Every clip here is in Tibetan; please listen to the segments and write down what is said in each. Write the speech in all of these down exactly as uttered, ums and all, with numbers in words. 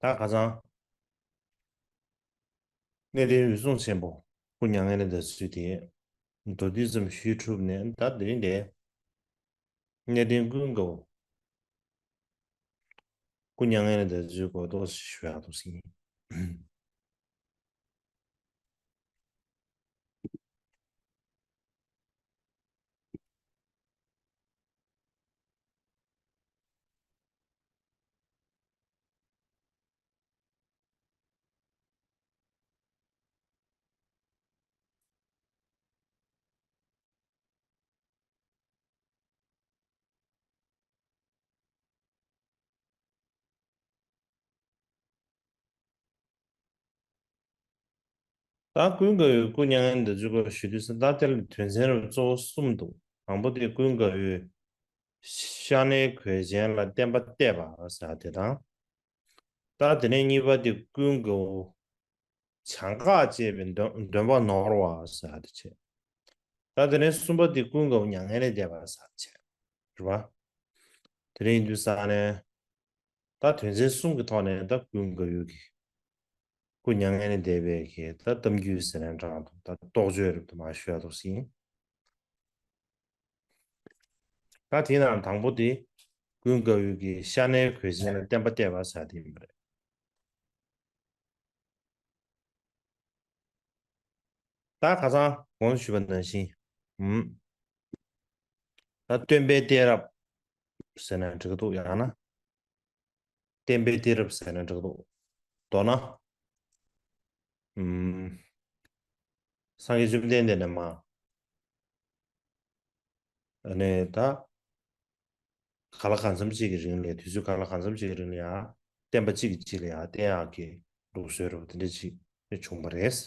ད་ཁ་སང་གནས་བརྟན་འོད་སྲུང་ཆེན་པོ་སྐུ་མྱ་ངན་ལས་འདས་ཚུལ་དེ་མདོར་བསྡུས་ཙམ་ཞུས་གྲུབ་ནས། ད་དེ་རིང་དེ་གནས་བརྟན་ཀུན་དགའ་བོ་སྐུ་མྱ་ངན་ལས་འདས་ཚུལ་སྐོར་ཏོག་ཙམ་ཞུ་ཡག་འདུག་ཟིན། ད་ཀུན་དགའ་བོའི་སྐུ་མྱ་ངན་འདས་ཚུལ་སྐོར་ཞུ་དུས་ཙམ་ད་དེ་ལ་དོན་ཚན་རུ་གཙོ་བོ་གསུམ་འདུག། དང་པོ་དེ་ཀུན་དགའ་བོས་ཤ་ནའི་གོས་ཆེན་ལ་བསྟན་པ་གཏད་པ་ཟེར་དེ་དང་། ད་དེ་ནས་གཉིས་པ་དེ་ཀུན་དགའ་བོ་བྱང་འགག་ཅེས་པའི་འདོན་འདོན་པ་ནོར་བ་ཟེར་དེ་བྱས། ད་དེ་ནས་གསུམ་པ་དེ་ཀུན་དགའ་བོ་མྱ་ངན་ལས་འདས་པ་ཟེར་བྱས། རེད་བ། དེ་རིང་དུས་ས་ནས་ད་དོན་ཚན་གསུམ་གྱི་ཐོག་ནས་ད་ཀུན་དགའ་བོའི་གི་སྐུ་མྱ་ངན་ལས་འདས་པའི་གི་ད་གཏམ་རྒྱུད་ཟེར་ན་འདྲ་འདུག། ད་རྟོགས་བརྗོད་རབ་ཏུ་མ་ཞུ་ཡ་འདུག་ཟིན། ད་དེའི་ནང་དང་པོ་དེ་ཀུན་དགའ་བོའི་གི་ཤ་ནའི་གོས་ཆེན་ལ་བསྟན་པ་གཏད་པ་ཟེར་དེ་ཡིན་པ་རེད། ད་ཁ་སང་གོང་ཞུས་པ་ནང་བཞིན། ཨུམ། ད་སྟོན་པའི་གཏད་རབས་ཟེར་ན་འགྲིག་གི་འདུག། ཡང་ན་བསྟན་པའི་གཏད་རབས་ཟེར་ན་འགྲིག་གི་འདུག། མདོར་ན། ཨུམ། སངས་རྒྱས་བཅོམ་ལྡན་འདས་ནས་མ། ཨ་ནི་ད། ག་ལ་གང་འཚམ་ཅིག་གི་རིང་ལ། དུས་ཚོད་ག་ལ་གང་འཚམ་ཅིག་གི་རིང་ལ་ཡང་བསྟན་པ་གཅིག་གིས་གཅིག་ལ་ཡང་བསྟན་ཡག་གི་ལུགས་སྲོལ་རབ་དེ་འདྲ་ཅིག་བྱུང་བ་རེད།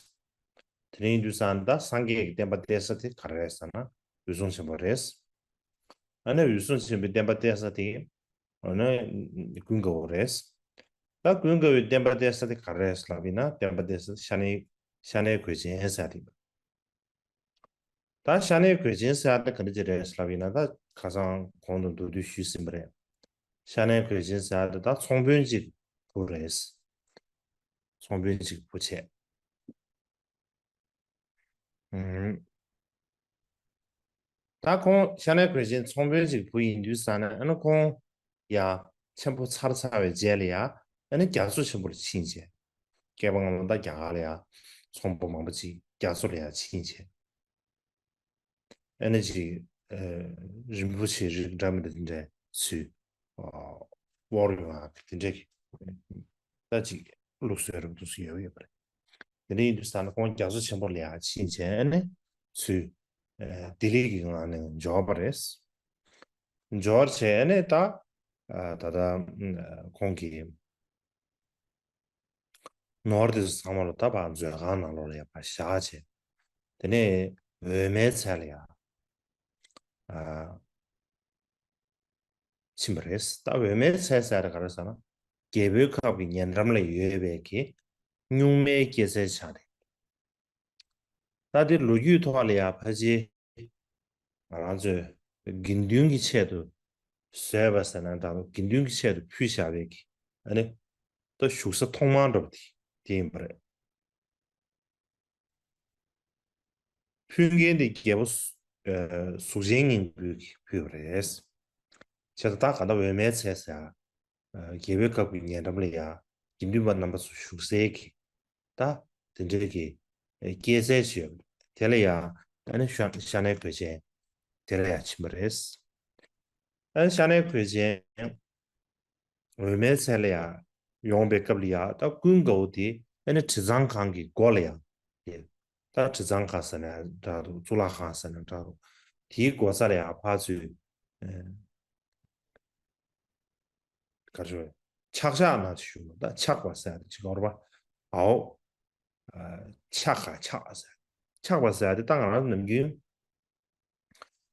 དེ་རིང་དུས་སང་ད་སངས་རྒྱས་ཀྱི་བསྟན་པ་གཏད་ས་དེ་ག་རེ་རེད་ཟེར་ན་འོད་སྲུང་ཆེན་པོ་རེད། ཨ་ནི་འོད་སྲུང་ཆེན་པོའི་བསྟན་པ་གཏད་ས་དེ་ཨ་ནི་ཀུན་དགའ་བོ་རེད། ད་ཀུན་དགའ་བོའི་བསྟན་པ་གཏད་ས་དེ་ག་རེ་རེད་ལབ་ཡིན་ན། བསྟན་པ་གཏད་ས་ཤ་ནའི་ཤ་ནའི་གོས་ཆེན་ཟེར་དེ། ད་ཤ་ནའི་གོས་ཆེན་ཟེར་ཡ་དེ་ག་འདྲ་ཅིག་རེད་ལབ་ཡིན་ན། ད་ཁ་སང་གོང་དུ་མདོར་བསྡུས་ཞུས་ཟིན་པ་རེད། ཤ་ནའི་གོས་ཆེན་ཟེར་ཡ་དེ་ད་ཚོང་དཔོན་གཅིག་བུ་རེད། ཚོང་དཔོན་གཅིག་བུ་བྱས། ཨུམ། ད་ཁོང་ཤ་ནའི་གོས་ཆེན་ཚོང་དཔོན་གཅིག་བུ་ཡིན་དུས་ཙང་ནས། ཨ་ནི་ཁོང་ཡ་ཆེན་པོ་ཚར་ཚར་བའི་རྗེས་ལ་ཡ་ཨ་ནི་རྒྱ་མཚོ་ཆེན་པོར་ཕྱིན་བྱས། བསྐལ་པ་སྔ་མ་ད་རྒྱ་གར་ལ་ཡ་ཚོང་པ་མང་པོ་ཅིག་རྒྱ་མཚོ་ལ་ཡ་ཕྱིན་བྱས། ཨ་ནི་ཅིག་ཨ་རིན་པོ་ཆེ་རིགས་འདྲ་མི་འདྲ་དེ་འདྲ་ཚུར་ཨ་དབོར་ཡོང་བ་དེ་འདྲ་གི་ད་ཅིག་ལུགས་སྲོལ་རབ་ཏུ་ཚུར་ཡོད་ཡོད་པ་རེད། དེ་འདྲ་ཡིན་དུས་ཙང་ནས་ཁོང་རྒྱ་མཚོ་ཆེན་པོ་ལ་ཡ་ཕྱིན་བྱས། ཨ་ནི་ཚུར་ཨ་ལྡི་ལི་གི་ངང་ནས་འབྱོར་བ་རེད། འབྱོར་བྱས་ཨ་ནི་ད་ཨ་ད་ལྟ་ཨ་ཁོང་གི་ནོར་དེ་ཚོ་ཚང་མ་ལོ་ད་ཕར་མཛོད་ཁང་ནང་ལོགས་ལ་ཡ་ཕར་བཞག་བྱས། དེ་ནས་འོད་མའི་ཚལ་ལ་ཡ་ཨ་ཕྱིན་པ་རེད། ད་འོད་མའི་ཚལ་ཟེར་ཡ་དེ་ག་རེ་ཟེར་ན། རྒྱལ་པོའི་ཁབ་ཀྱི་ཉེ་འགྲམ་ལ་ཡོད་པའི་གི་སྨྱུག་མའི་སྐྱེད་ཚལ་ཆགས་རེད། ད་དེ་ལོ་རྒྱུས་ཐོག་ལ་ཡ་ཕལ་ཆེར་ང་རང་ཚོས་དགེ་འདུན་གྱི་ཆེད་དུ་བཟོས་པ་ཟེར་ན་འདྲ་འདུག། དགེ་འདུན་གྱི་ཆེད་དུ་ཕུལ་བཞག་པའི་གི་ཨ་ནི་ད་བཞུགས་ས་ཐོག་མར་འགྲོ་བ་དེ་དེ་ཡིན་པ་རེད། ཕུལ་མཁན་དེ་རྒྱལ་པོ་གཟུགས་ཅན་སྙིང་པོས་ཕུལ་བ་རེད། བྱས་ཙང་ད་ག་ད་འོད་མའི་ཚལ་ཟེར་ཡ། རྒྱལ་པོའི་ཁབ་ཀྱི་ཉེ་འགྲམ་ལ་ཡ་དགེ་འདུན་པ་རྣམ་པ་ཚོ་བཞུགས་སའི་གི་ད་དེ་འདྲའི་གི་སྐྱེད་ཚལ་ཞིག་ཡོད། དེ་ལ་ཡ་ཨ་ནི་ཤ་ཤ་ནའི་གོས་ཆེན་དེ་ལ་ཡ་ཕྱིན་པ་རེད། ཨ་ནི་ཤ་ནའི་གོས་ཆེན་འོད་མའི་ཚལ་ལ་ཡ་ཡོང་པའི་སྐབས་ལ་ཡ་ད་ཀུན་དགའ་བོ་དེ་ཨ་ནི་དྲི་གཙང་ཁང་གི་སྒོ་ལ་ཡ་ཡིན། ད་དྲི་གཙང་ཁང་ཟེར་ན་འདྲ་འདུག། གཙུག་ལག་ཁང་ཟེར་ན་འདྲ་འདུག། དེའི་སྒོ་རྩ་ལ་ཡ་ཕར་ཚུར་ཨ་ག་རེ་ཞུ་དགོས། ཆག་ཆག་ན་ཞུ་ད་ཆག་པ་ཟེར་ཡ་དེ་ཅིག་ཡོད་རེད་པ། ཨའོ། ཨ་ཆག་ག་ཆག་ཟེར། ཆག་པ་ཟེར་ཡ་དེ་ད་ང་རང་ནམ་རྒྱུན་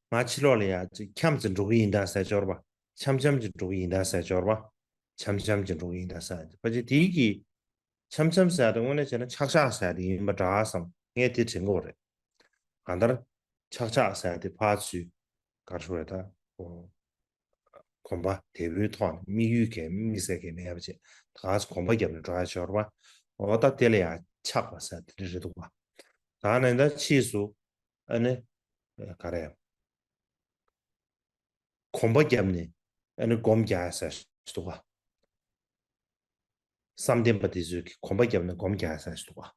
ང་ཕྱི་ལོགས་ལ་ཡ་ཅིག་འཁྱམས་ཙམ་འགྲོ་གི་ཡིན་ད་ཟེར་ཡ་ཅིག་ཡོད་རེད་པ། འཁྱམས་འཁྱམས་ཅིག་འགྲོ་གི་ཡིན་ད་ཟེར་ཡ་ཅིག་ཡོད་རེད་པ། འཁྱམས་འཁྱམས་ཅིག་འགྲོ་གི་ཡིན་ད་ཟེར་ཡ་ཅིག། ཕལ་ཆེར་དེའི་གི་འཁྱམས་འཁྱམས་ཟེར་ཡ་དེ་སྔོན་ནས་བྱས་ན་ཆག་ཆག་ཟེར་ཡ་དེ་ཡིན་པ་འདྲ་བསམ། ངས་དེ་དྲན་གྱི་ཡོད་རེད། གང་ལྟར་ཆག་ཆག་ཟེར་ཡ་དེ་ཕར་ཚུར་ག་རེ་ཞུ་དགོས་རེད་ད། ཨོ། གོམ་པ་དལ་བུའི་ཐོག་ནས་དམིགས་ཡུལ་གལ་དམིགས་བསལ་གལ་མེད་པ་བྱས། ད་ག་ས་གོམ་པ་བརྒྱབ་ནས་འགྲོ་ཡ་ཆོར་བ། འོ་ད་དེ་ལ་ཡང་ཆགས་པ་ཟེར་དེ་འདྲ་རེད་འདུག་བ། ད་ནས་ད་ཕྱིས་སུ་ཨ་ནི་ག་རེ། གོམ་པ་བརྒྱབ་ནས་ཨ་ནི་སྒོམ་རྒྱག་ཡ་ཟེར་འདུག་བ། བསམ་གཏན་པ་དེ་ཚོས་ཀྱི་གོམ་པ་བརྒྱབ་ནས་སྒོམ་རྒྱག་ས་ཞིག་འདུག་ག་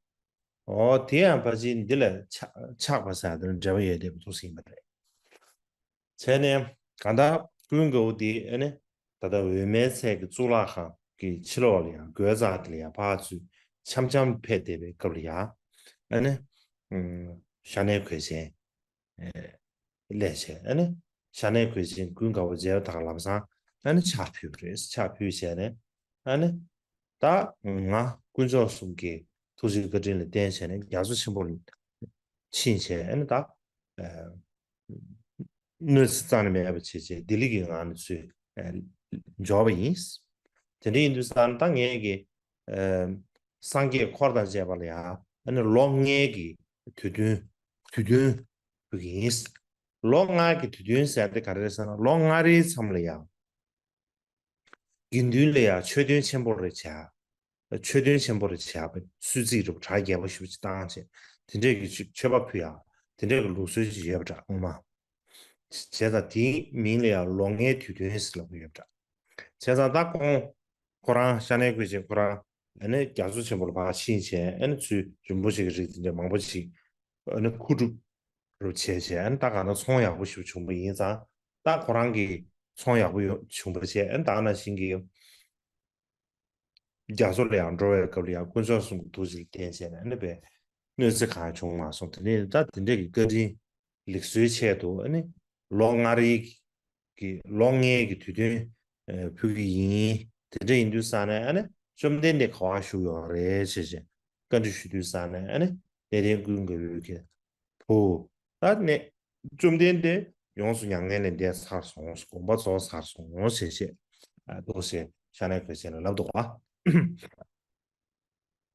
འོ་དེ་ཡང་ཕལ་ཆེར་འདི་ལ་ཆགས་ཆགས་པ་ཟེར་དེ་ལ་འབྲེལ་བ་ཡོད་བསྡད་པ་འདུག་ཟིན་པ་རེད། བྱས་ནས་གང་ལྟར་ཀུན་དགའ་བོ་དེ་ཨ་ནི་ད་ལྟ་འོད་མའི་ཚལ་གྱི་གཙུག་ལག་ཁང་གི་ཕྱི་ལོགས་ལ་ཡང་སྒོའི་རྩ་དེ་ལ་ཡང་ཕར་ཚུར་འཆམ་འཆམ་ཕེབས་བསྡད་པའི་སྐབས་ལ་ཡང་ཨ་ནི་ཨུམ་ཤ་ནའི་གོས་ཅན། ལས་བྱས་ཨ་ནི་ཤ་ནའི་གོས་ཅན་ཀུན་དགའ་བོ་མཇལ་བ་དང་ལམ་སང་ཨ་ནི་ཕྱག་ཕུལ་བ་རེད། ཕྱག་ཕུལ་བྱས་ནས་ཨ་ནི་ད་ང་དཀོན་མཆོག་གསུམ་གྱི་ཐུགས་རྗེ་བཀའ་དྲིན་ལ་བརྟེན་བྱས་ནས་རྒྱ་མཚོ་ཆེན་པོ་ལ་ཕྱིན་བྱས་ཨ་ནི་ད་གནོད་འཚེ་རྩ་ནས་མེད་པ་བྱས་བྱས་བདེ་ལེགས་ཀྱི་ངང་ནས་ཚུར་འབྱོར་བ་ཡིན། དེ་འདྲ་ཡིན་དུས་ཙང་ད་ངས་ཀྱི་སངས་རྒྱས་འཁོར་དང་བཅས་པ་ལ་ཡང་ཨ་ནི་ལོ་ལྔའི་གི་དུས་སྟོན་དུས་སྟོན་ཕུལ་གྱི་ཡིན། ལོ་ལྔ་གི་དུས་སྟོན་ཟེར་དེ་ག་རེ་རེད་ཟེར་ན་ལོ་ལྔ་རེའི་མཚམས་ལ་ཡང་དགེ་འདུན་ལ་ཡང་ཆོས་སྟོན་ཆེན་པོ་རེ་བྱ། ཆོས་སྟོན་ཆེན་པོ་རེ་བྱ་བ་གསོལ་ཚིགས་རུ་གྲྭ་རྒྱས་པོ་ཞུ་ཅི་བཏང་བྱས་དེ་འདྲས་ཀྱི་ཆོས་པ་ཕུལ་ཡ་དེ་འདྲས་ཀྱི་ལུགས་སྲོལ་ཅིག་ཡོད་པ་འདྲ་ངོ་མ། བྱས་ཙང་དེའི་མིང་ལ་ཡང་ལོ་ལྔའི་དུས་སྟོན་ཟེར་ལབ་ཀྱི་ཡོད་པ་འདྲ། བྱས་ཙང་ད་ཁོང་ཁོ་རང་ཤ་ནའི་གོས་ཅན་ཁོ་རང་ཨ་ནི་རྒྱ་མཚོ་ཆེན་པོ་ལ་ཕར་ཕྱིན་བྱས་ཨ་ནི་ཚུལ་རིན་པོ་ཆེ་གི་རིགས་དེ་འདྲས་མང་པོ་ཞིག་ཨ་ནི་མཁོ་སྒྲུབ་རུ་བྱས་བྱས་ཨ་ནི་ད་ག་ན་ཚོང་ཡག་པོ་ཞིག་བྱུང་པ་ཡིན་ཙང་ད་ཁོ་རང་གི་ཚོང་ཡག་པོ་ཡོ་བྱུང་པ་བྱས་ཨ་ནི་ད་ག་ན་བཞིན་གྱི་རྒྱ་མཚོ་ལ་ཡང་འགྲོ་བའི་སྐབས་ལ་ཡང་དཀོན་མཆོག་གསུམ་གྱི་ཐུགས་རྗེ་ལ་བརྟེན་བྱས་ནས་ཨ་ནི་པའི་གནོད་འཚེ་གང་བྱུང་མ་སོང་། དེ་ནས་ད་དེ་འདྲས་ཀྱི་བཀའ་དྲིན་ལེགས་གསོའི་ཆེད་དུ་ཨ་ནི་ལོ་ལྔ་རེའི་གི་ལོ་ལྔའི་གི་དུས་སྟོན་ཕུལ་གི་ཡིན། དེ་འདྲ་ཡིན་དུས་ཙང་ནས་ཨ་ནི་བཅོམ་ལྡན་འདས་ག་པར་བཞུགས་ཡོད་རེད་ཅེས་བྱས་བཀའ་འདྲི་ཞུ་དུས་ཙང་ནས་ཨ་ནི་གནས་བརྟན་ཀུན་དགའ་བོས་ཀྱི་བུ། ད་ནས་བཅོམ་ལྡན་འདས་ཡོངས་སུ་མྱ་ངན་ལས་འདས་ཚར་སོང་། དགོངས་པ་རྫོགས་ཚར་སོང་ཞེས་བཤད་འདུག་ཞེས་ཤ་ནའི་གོས་ཅན་ལ་ལབ་འདུག་བ།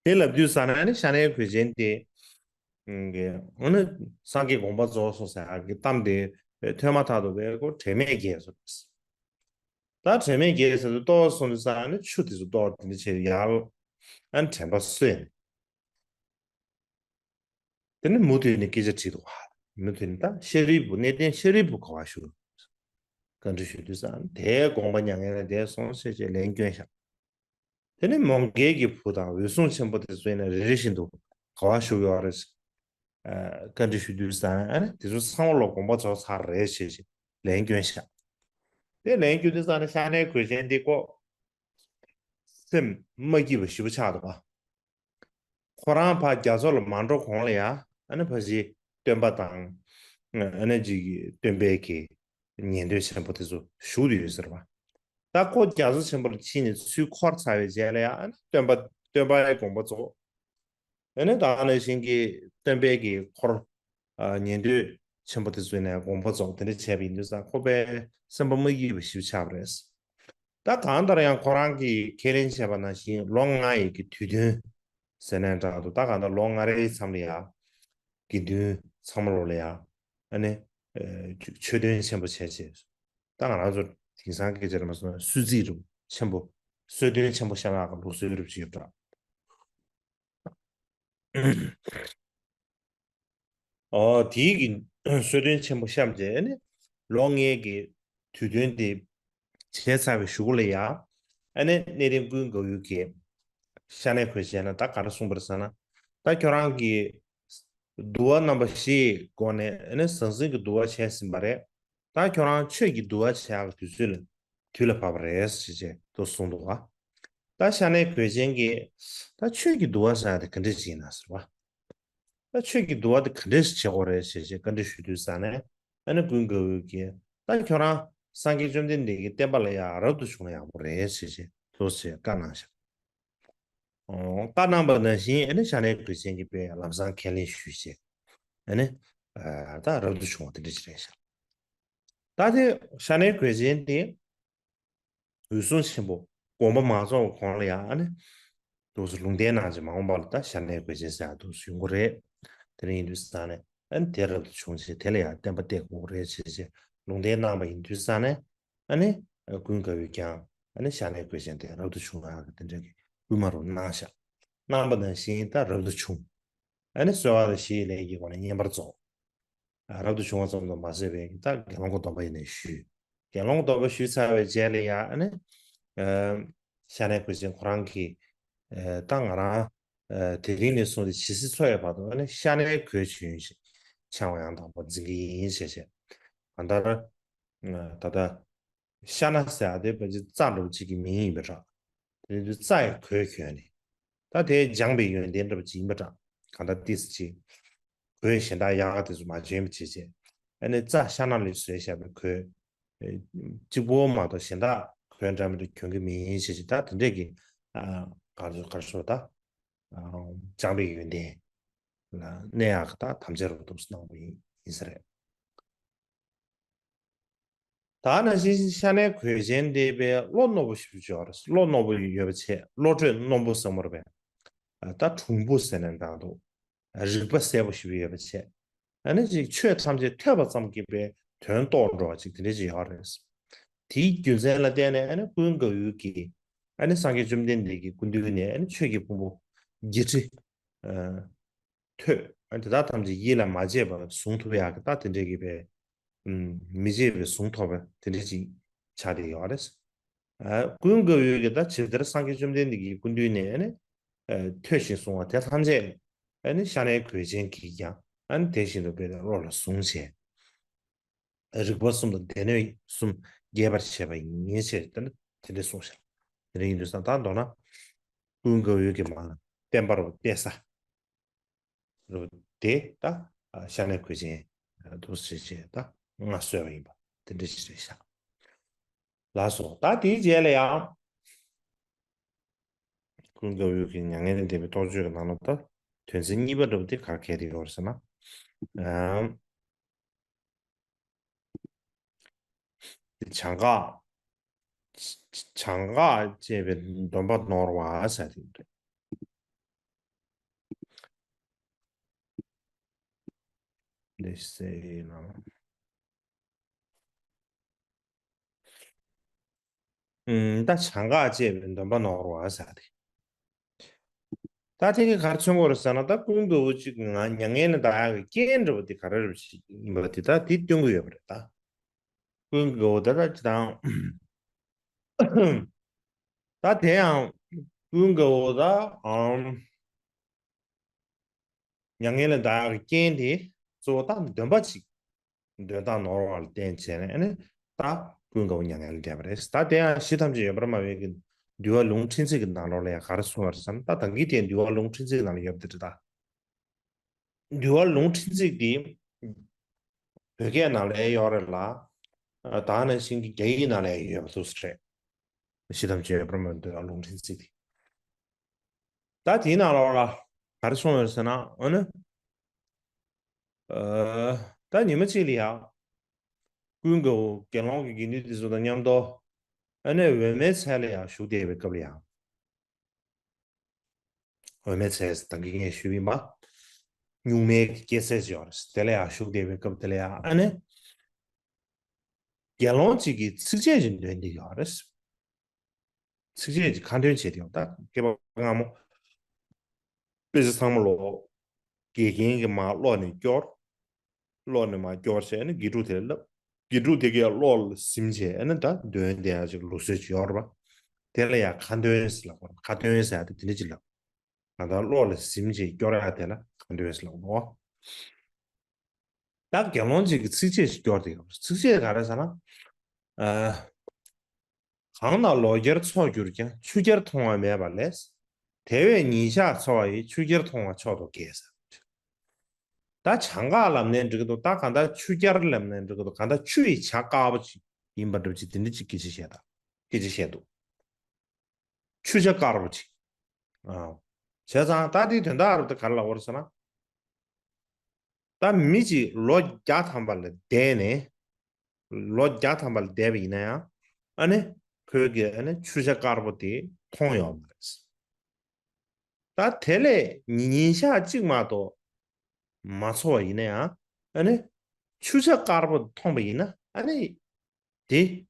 དེ་ལབ་དུས་ཙ་ན་ནི་ཤ་ནའི་གོས་ཅན་དེ་ཨ་ནི་སངས་རྒྱས་དགོངས་པ་རྫོགས་སོང་ཟེར་ཡག་གི་གཏམ་དེ་ཐོས་མ་ཐག་ཏུ་བས་ཁོ་དྲན་མེད་བརྒྱལ་སོང་། ད་དྲན་མེད་བརྒྱལ་ཟེར་དུས་ལྟོ་བ་སོང་དུས་ཙ་ན་ནི་ཆུ་དེ་ཚོ་ལྟོ་བ་དེ་འདྲ་བྱས་ཡར་ཨ་ནི་དྲན་པ་གསོས་ནས། དེ་ནས་མུ་མཐུད་ནས་སྐད་ཆ་དྲིས་འདུག་བ། མུ་མཐུད་ནས་ད་ཤཱ་རིའི་བུ་གནས་བརྟན་ཤཱ་རིའི་བུ་ག་པར་བཞུགས། བཀའ་འདྲི་ཞུ་དུས་ཙང་དེའི་དགོངས་པ་མྱ་ངན་ལས་འདས་སོང་ཞེས་བྱས་ལན་བསྐྱོན་བཞག་དེ་ནས་མོའུ་འགལ་གྱི་བུ་དང་འོད་སྲུང་ཆེན་པོ་དེ་ཚོ་ཡིན་ན་རེ་རེ་བཞིན་དུ་ག་པར་བཞུགས་ཡོད་རེད། བཀའ་འདྲི་ཞུ་དུས་ཙང་ཨ་ནི་དེ་ཚོ་ཚང་མ་ལོ་དགོངས་པ་རྫོགས་ཚར་རེད་ཞེས་བྱས་ལན་བསྐྱོན་བཞག་དེ་ལན་བསྐྱོན་དུས་ཙང་ནི་ཤ་ནའི་གོས་ཅན་འདི་ཀོ་སེམས་མ་སྐྱིད་པ་ཞེ་པོ་ཆགས་འདུག་བ། ཁོ་རང་ཕར་རྒྱ་མཚོ་ལ་མ་འགྲོ་གོང་ལ་ཡ་ཨ་ནི་ཕ་གཞིས་སྟོན་པ་དང་ཨ་ནི་ཅིག་སྟོན་པའི་གི་ཉན་ཐོས་ཆེན་པོ་དེ་ཚོ་བཞུགས་ཏེ་ཡོད་ཟེར་བ། ད་ཁོ་རྒྱ་མཚོ་ཆེན་པོ་ལ་ཕྱིན་ནས་ཚུར་འཁོར་ཚར་བའི་རྗེས་ལ་ཡ་ཨ་ནི་སྟོན་པ་སྟོན་པའི་དགོངས་པ་རྫོགས། ཨ་ནི་ད་ག་ནང་བཞིན་གྱི་སྟོན་པའི་གི་འཁོར་ཉན་ཐོས་ཆེན་པོ་དེ་ཚོས་ནས་དགོངས་པ་རྫོགས་དེ་འདྲ་བྱས་པ་ཡིན་དུས་ཙང་ཁོ་པའི་སེམས་པ་མ་སྐྱིད་པ་ཞེ་པོ་ཆགས་པ་རེད། ད་གང་ལྟར་ཡང་ཁོ་རང་གིས་ཁས་ལེན་བྱས་པ་ནང་བཞིན་ལོ་ལྔ་ཡི་གི་དུས་སྟོན་ཟེར་ནའི་འདྲ་འདུག་ད་གང་ལྟར་ལོ་ལྔ་རེའི་མཚམས་ལ་ཡ་དགེ་འདུན་ཚང་མ་ལོ་ལ་ཡ་ཨ་ནི་ཆོས་སྟོན་ཆེན་པོ་བྱས་བྱས། ད་ང་རང་ཚོ་དེང་སང་སྐད་ཆ་རེད་མ་སོང་ན་གསོལ་ཚིགས་རུ་ཆེན་པོ་གསོལ་སྟོན་ཆེན་པོ་བཤམས་ཡག་གི་ལུགས་སྲོལ་རུ་ཅིག་ཡོད་པ་འདྲ། ཨོ་དེའི་གི་གསོལ་སྟོན་ཆེན་པོ་བཤམས་རྗེས་ཨ་ནི་ལོ་ལྔའི་གི་དུས་སྟོན་དེ་བྱས་ཚར་བའི་གཞུག་ལ་ཡ་ཨ་ནི་གནས་བརྟན་ཀུན་དགའ་བོས་ཀྱི་ཤ་ནའི་གོས་ཅན་ལ་ད་ག་རེ་གསུངས་པ་རེད་ཟེར་ན། ད་ཁྱོད་རང་གི་འདུལ་བ་རྣམ་པ་བཞིའི་སྒོ་ནས་ཨ་ནི་ཟང་ཟིང་གི་འདུལ་བ་བྱས་ཟིན་པ་རེད། ད་ཁྱོད་རང་ཆོས་ཀྱི་འདུལ་བ་བྱེད་ཡག་གི་དུས་ཚོད་ལ་དུས་ལ་བབ་པ་རེད་ཟེར་བྱས་དུ་གསུངས་འདུག་ག་ད་ཤ་ནའི་གོས་ཅན་གྱིས་ད་ཆོས་ཀྱི་འདུལ་བ་ཟེར་ཡག་དེ་ག་འདྲས་ཅིག་ཡིན་ན་ཟེར་བ། ད་ཆོས་ཀྱི་འདུལ་བ་དེ་ག་འདྲས་ཤིག་བྱེད་དགོས་རེད་ཞེས་བྱས་བཀའ་འདྲི་ཞུ་དུས་ཙ་ནས་ཨ་ནི་ཀུན་དགའ་བོས་ཀྱིས་ད་ཁྱོད་རང་སངས་རྒྱས་བཅོམ་ལྡན་འདས་ཀྱི་བསྟན་པ་ལ་ཡང་རབ་ཏུ་བྱུང་ན་ཡག་པོ་རེད་ཞེས་བྱས་དུ་ཞེས་བཀའ་གནང་ཞིང་། ཨོ་བཀའ་གནང་བ་ནང་བཞིན་ཨ་ནི་ཤ་ནའི་གོས་ཅན་གྱིས་དཔེ་ལམ་སང་ཁས་ལེན་ཞུས་བྱས་ཨ་ནི་ད་རབ་ཏུ་བྱུང་བ་དེ་འདྲ་ཞིག་རེད་ཤག་ད་དེ་ཤ་ནའི་གོས་ཅན་དེ། འོད་སྲུང་ཆེན་པོ་དགོངས་པ་མ་རྫོགས་པའི་གོང་ལ་ཡང་ཨ་ནི་དུས་སུ་ལུང་བསྟན་གནང་བྱས་མ་འོངས་པ་ལ་ད་ཤ་ནའི་གོས་ཅན་ཟེར་ཡག་དུས་སུ་ཡོང་གི་རེད། དེ་འདྲ་ཡིན་དུས་ཙ་ནས་ཨ་ནི་དེ་རབ་ཏུ་བྱུང་བྱས་དེ་ལ་ཡང་བསྟན་པ་གཏད་དགོས་ཀྱི་རེད་ཅེས་བྱས་ལུང་བསྟན་གནང་བ་ཡིན་དུས་ཙ་ནས་ཨ་ནི་ ཀུན་དགའ་བོས་ཀྱང་ཨ་ནི་ཤ་ནའི་གོས་ཆེན་དེ་རབ་ཏུ་བྱུང་བ་གི་དེ་འདྲ་གི་སྐུལ་མ་རུ་གནང་ཤག་གནང་པ་ནང་བཞིན་ད་རབ་ཏུ་བྱུང་། ཨ་ནི་གསོལ་བ་དང་བཞི་ཡི་ལས་ཀྱི་སྒོ་ནས་བསྙེན་པར་རྫོགས། རབ་ཏུ་བྱུང་བ་ཙམ་དུ་མ་ཟད་པའི་ད་དགེ་སློང་གི་སྡོམ་པ་ཡིན་ནས་ཞུས། དགེ་སློང་གི་སྡོམ་པ་ཞུས་ཚར་བའི་རྗེས་ལ་ཡང་ཨ་ནི་ཤ་ནའི་གོས་ཆེན་ཁོ་རང་གིས་ད་ང་རང་དེ་རིང་ནས་བཟུང་སྟེ་ཇི་སྲིད་འཚོ་བའི་བར་དུ་ཨ་ནི་ཤ་ནའི་གོས་ཆེན་ཞིག་འཆང་བ་ཡང་དག་པར་འཛིན་གྱི་ཡིན་ཞེས་བཤད། གང་ལྟར་ད་ལྟ་ཤ་ན་ཟེར་ཡ་དེ་ཕལ་ཆེར་རྩྭ་འདྲ་བོ་གཅིག་གི་མིང་ཡིན་པ་འདྲ། དེ་ནས་རྩྭ་ཡི་གོས་གྱོན་ནས། ད་དེ་སྦྱངས་པའི་ཡོན་ཏན་འདྲ་བོ་གཅིག་ཡིན་པ་འདྲ། གང་ལྟར་ཏོག་ཙམ་ཅིག་གོས་གཞན་དག་ཡག་ག་དེ་ཚོ་མ་གྱོན་པ་བྱས་བྱས། ཨ་ནི་རྩྭ་ཤ་ན་ལས་བཟོས་བཞག་པའི་གོས་གཅིག་པོ་མ་གཏོགས་གཞན་དག་གོས་འདྲ་མི་འདྲ་གྱོན་གྱི་མིན་ཞེས་བྱས། ད་དེ་འདྲས་ཀྱི་ག་རེ་ག་རེ་ཟེར་ད། སྦྱངས་པའི་ཡོན་ཏན་ལ་གནས་ཡག་གི་ད་དམ་བཅའ་རུ་འདུག་སེ་གནང་བ་ཡིན་ཡིན་ས་རེད། ད་ནང་བཞིན་ཤ་ནའི་གོས་ཆེན་འདི་པའི་བློ་རྣོ་པོ་ཞིག་ཡོད་རེད། བློ་རྣོ་པོ་ཡོད་པ་བྱས། བློ་གྲོས་རྣོན་པོ་ཟེར་མ་རེད་པས། ད་གྲུང་པོ་ཟེར་ནས་འདྲ་འདུག་རིག་པ་གསལ་པོ་ཞིག་ཡོད་པ་བྱས། ཨ་ནི་ཅིག་ཆོས་ཐམས་ཅད་ཐོས་པ་ཙམ་གྱིས་པའི་དོན་རྟོགས་འགྲོ་བ་ཅིག་དེ་འདྲ་ཅིག་ཡོད་རེད། དེའི་རྒྱུ་མཚན་ལ་བརྟེན་ནས་ཨ་ནི་ཀུན་དགའ་བོ་གིས་ཨ་ནི་སངས་རྒྱས་བཅོམ་ལྡན་འདས་ཀྱི་སྐུ་མདུན་ནས་ཨ་ནི་ཆོས་ཀྱི་ཕུང་པོ་བརྒྱད་ཁྲི་ཐོས། ཨ་ནི་དེ་དག་ཐམས་ཅད་ཡིད་ལ་མ་བྱས་པར་བཟུང་ཐུབ་ཡག་གི་ད་དེ་འདྲས་ཀྱི་པའི་མི་བརྗེད་པའི་གཟུངས་ཐོབ་པ་དེ་འདྲ་ཅིག་ཆགས་བསྡད་ཡོད་རེད། ཀུན་དགའ་བོས་ཀྱི་ད་ཇི་ལྟར་སངས་རྒྱས་བཅོམ་ལྡན་འདས་ཀྱི་སྐུ་མདུན་ནས་ནི་ཐོས་ཤིང་གསུངས་པ་དེ་ཐམས་ཅད་ནི་ཤ་ནའི་གོས་ཆེན་གྱིས་ཀྱང་དེ་བཞིན་དུ་བློ་ལ་ཟུངས་བྱས། རིག་པ་གསུམ་དང་སྡེ་སྣོད་གསུམ་རྒྱས་པར་བྱས་པ་ཡིན་ཞེས་དེ་འདྲ་གསུངས་ཤག་དེ་འདྲ་ཡིན་དུས་ཙང་ད་མདོར་ན་ཀུན་དགའ་བོས་ཀྱི་མ་བསྟན་པ་རུ་བལྟས་ས། རུ་དེ་ད་ཤ་ནའི་གོས་ཆེན་འདུག་སེ་བྱས་ད་མངའ་གསོལ་བ་ཡིན་པ་དེ་འདྲ་ཞིག་རེད་ཤག་ལགས་སོ། ད་དེའི་རྗེས་ལ་ཡང་ཀུན་དགའ་བོ་གི་མྱ་ངན་ལས་འདས་པའི་རྟོགས་བརྗོད་ཀྱི་ནང་ལ་ད་དོན་ཚན་གཉིས་པ་འདྲ་པོ་དེ་ག་རེ་གལ་ཏེ་ཡོད་རེད་ཟེར་ན། ཨམ། བྱང་འགག་བྱང་འགག་ཅེས་པའི་སྡོམ་པ་ནོར་བ་ཟེར་དེ་རེད། འདི་སེ་ན། ཨུམ། ད་བྱང་འགག་ཅེས་པའི་སྡོམ་པ་ནོར་བ་ཟེར་དེ། ད་དེ་གིས་ག་རེ་མཚོན་གྱི་ཡོད་རེད་ཟེར་ན། ད་ཀུན་དགའ་བོ་གཅིག་ང་མྱ་ངན་ལས་འདའ་ཡག་གི་རྐྱེན་འདྲ་པོ་དེ་ག་རེ་རེད་ཞིག་ཡིན་པ་དེ་ད་དེ་སྟོན་གྱི་ཡོད་པ་རེད་ད། ཀུན་དགའ་བོ་ད་ད་ཅི་དང་། ད་དེ་ཡང་ཀུན་དགའ་བོ་ད་ཨམ། མྱ་ངན་ལས་འདའ་ཡག་གི་རྐྱེན་དེ་གཙོ་བོ་ད་འདོན་པ་གཅིག་འདོན་སྟངས་ནོར་བ་ལ་བརྟེན་བྱས་ནས་ནི་ད་ཀུན་དགའ་བོ་མྱ་ངན་ལས་འདས་པ་རེད། ད་དེ་ཡང་གཞི་ཐམས་ཅད་ཡོད་པར་སྨྲ་བའི་གི་འདུལ་བ་ལུང་ཕྲན་ཚེགས་ཀྱི་ནང་ལོགས་ལ་ཡང་ག་རེ་གསུངས་པ་རེད་ཟེར་ན། ད་ད་གིན་དེ་འདུལ་བ་ལུང་ཕྲན་ཚེགས་ནང་ལ་ཡོད་པ་དེ་རེད་ད། འདུལ་བ་ལུང་ཕྲན་ཚེགས་དེ་བོད་སྐད་ནང་ལ་ཡོད་རེད་ལ། ད་ནང་བཞིན་གྱི་རྒྱ་ཡིག་ནང་ལ་ཡོད་པ་འདུག་སེ་རེད། གཞི་ཐམས་ཅད་ཡོད་པར་སྨྲ་བའི་འདུལ་བ་ལུང་ཕྲན་ཚེགས་དེ། ད་དེའི་ནང་ལོགས་ལ་ག་རེ་གསུངས་ཡོད་ཟེར་ན། འོ་ན། ཨ། ད་ཉི་མ་གཅིག་ལ་ཡང་ཀུན་དགའ་བོ་དགེ་སློང་གི་དགེ་འདུན་དེ་ཚོ་དང་མཉམ་དུ་ཨ་ནི་འོད་མའི་ཚལ་ལ་ཡང་བཞུགས་བསྡད་པའི་སྐབས་ལ་ཡང་། འོད་མའི་ཚལ་ཟེར་ད་གིན་ངས་ཞུས་པ་ཡིན་པ། གཉུག་མའི་སྐྱེད་ཚལ་ཅིག་ཡོད་རེད། དེ་ལ་ཡང་བཞུགས་བསྡད་པའི་སྐབས་དེ་ལ་ཡང་ཨ་ནི་དགེ་སློང་གཅིག་གིས་ཚིགས་བཅད་ཅིག་འདོན་བསྡད་ཡོད་རེད། ཚིགས་བཅད་ཀྱི་ཁ་འདོན་བྱས་ཏེ་ཡང་ད་སྐྱེས་པ་སྔ་མོ་དཔེ་ཆ་ཚང་མ་ཀློག་དགེ་རྒན་གྱིས་མར་ཀློག་ནས་སྐྱོར། ཀློག་ནས་མར་སྐྱོར་བྱས་ནས་དགེ་ཕྲུག་དེ་ལ་བསླབ། དགེ་ཕྲུག་དེ་གས་ཀློག་ལ་ཟིན་བྱས་ནས་ད་འདོན་བསྡད་ཡ་ཅིག་ལུགས་སྲོལ་ཅིག་ཡོད་རེད་པ། དེ་ལ་ཡང་ཁ་འདོན་ཟེར་ལབ་པ། ཁ་འདོན་ཟེར་ཡ་དེ་དེ་འདྲ་ཅིག་ལབ། ང་ད་ཀློག་ལ་ཟིན་བྱས་སྐྱོར་ཡ་དེ་ལ་ཁ་འདོན་ཟེར་ལབ་པ། ད་དགེ་སློང་གཅིག་གིས་ཚིགས་བཅད་ཅིག་སྐྱོར་བསྡད་ཡོད་རེད། ཚིགས་བཅད་ག་རེ་ཟེར་ན། ཨ། གང་ན་ལོ་བརྒྱར་ཚོགས་གྱུར་ཀྱང་། ཆུ་སྐྱར་མཐོང་བ་མེད་པ་ལས། དེ་བས་ཉིན་ཞག་འཚོ་བ་ཡི། ཆུ་སྐྱར་མཐོང་བ་མཆོག་ཏུ་དགེ་ཟེར། ད་བྱང་འགག་ལབ་ནའི་འགྲིག་གི་འདུག་ད་གང་ལྟར་ཆུ་སྐྱར་ལབ་ནའི་འགྲིག་གི་འདུག་གང་ལྟར་ཆུ་ཡི་བྱ་དཀར་པོ་ཅིག་ཡིན་པ་འདྲ་པོ་ཅིག་དེ་འདྲ་ཅིག་སྐད་ཆ་བཤད་ད། སྐད་ཆ་བཤད་འདུག་ཆུ་བྱ་དཀར་པོ་ཅིག་ཨ། བྱས་ཙང་ད་དེའི་དོན་དག་རུ་དེ་ག་རེ་ལབ་པ་རེད་ཟེར་ན། ད་མི་གཅིག་ལོ་བརྒྱ་ཐམ་པ་ལ་བསྡད་ནས། ལོ་བརྒྱ་ཐམ་པ་ལ་བསྡད་པ་ཡིན་ན་ཡང་། ཨ་ནི་ཁོས་ཀྱི་ཨ་ནི་ཆུ་བྱ་དཀར་པོ་དེ་མཐོང་ཡོད་མ་རེད། ད་དེ་ལས་ཉིན་ཞག་གཅིག་མ་གཏོགས་མ་འཚོ་བ་ཡིན་ན་ཡང་། ཨ་ནི་ཆུ་བྱ་དཀར་པོ་མཐོང་པ་ཡིན་ན། ཨ་ནི་དེ་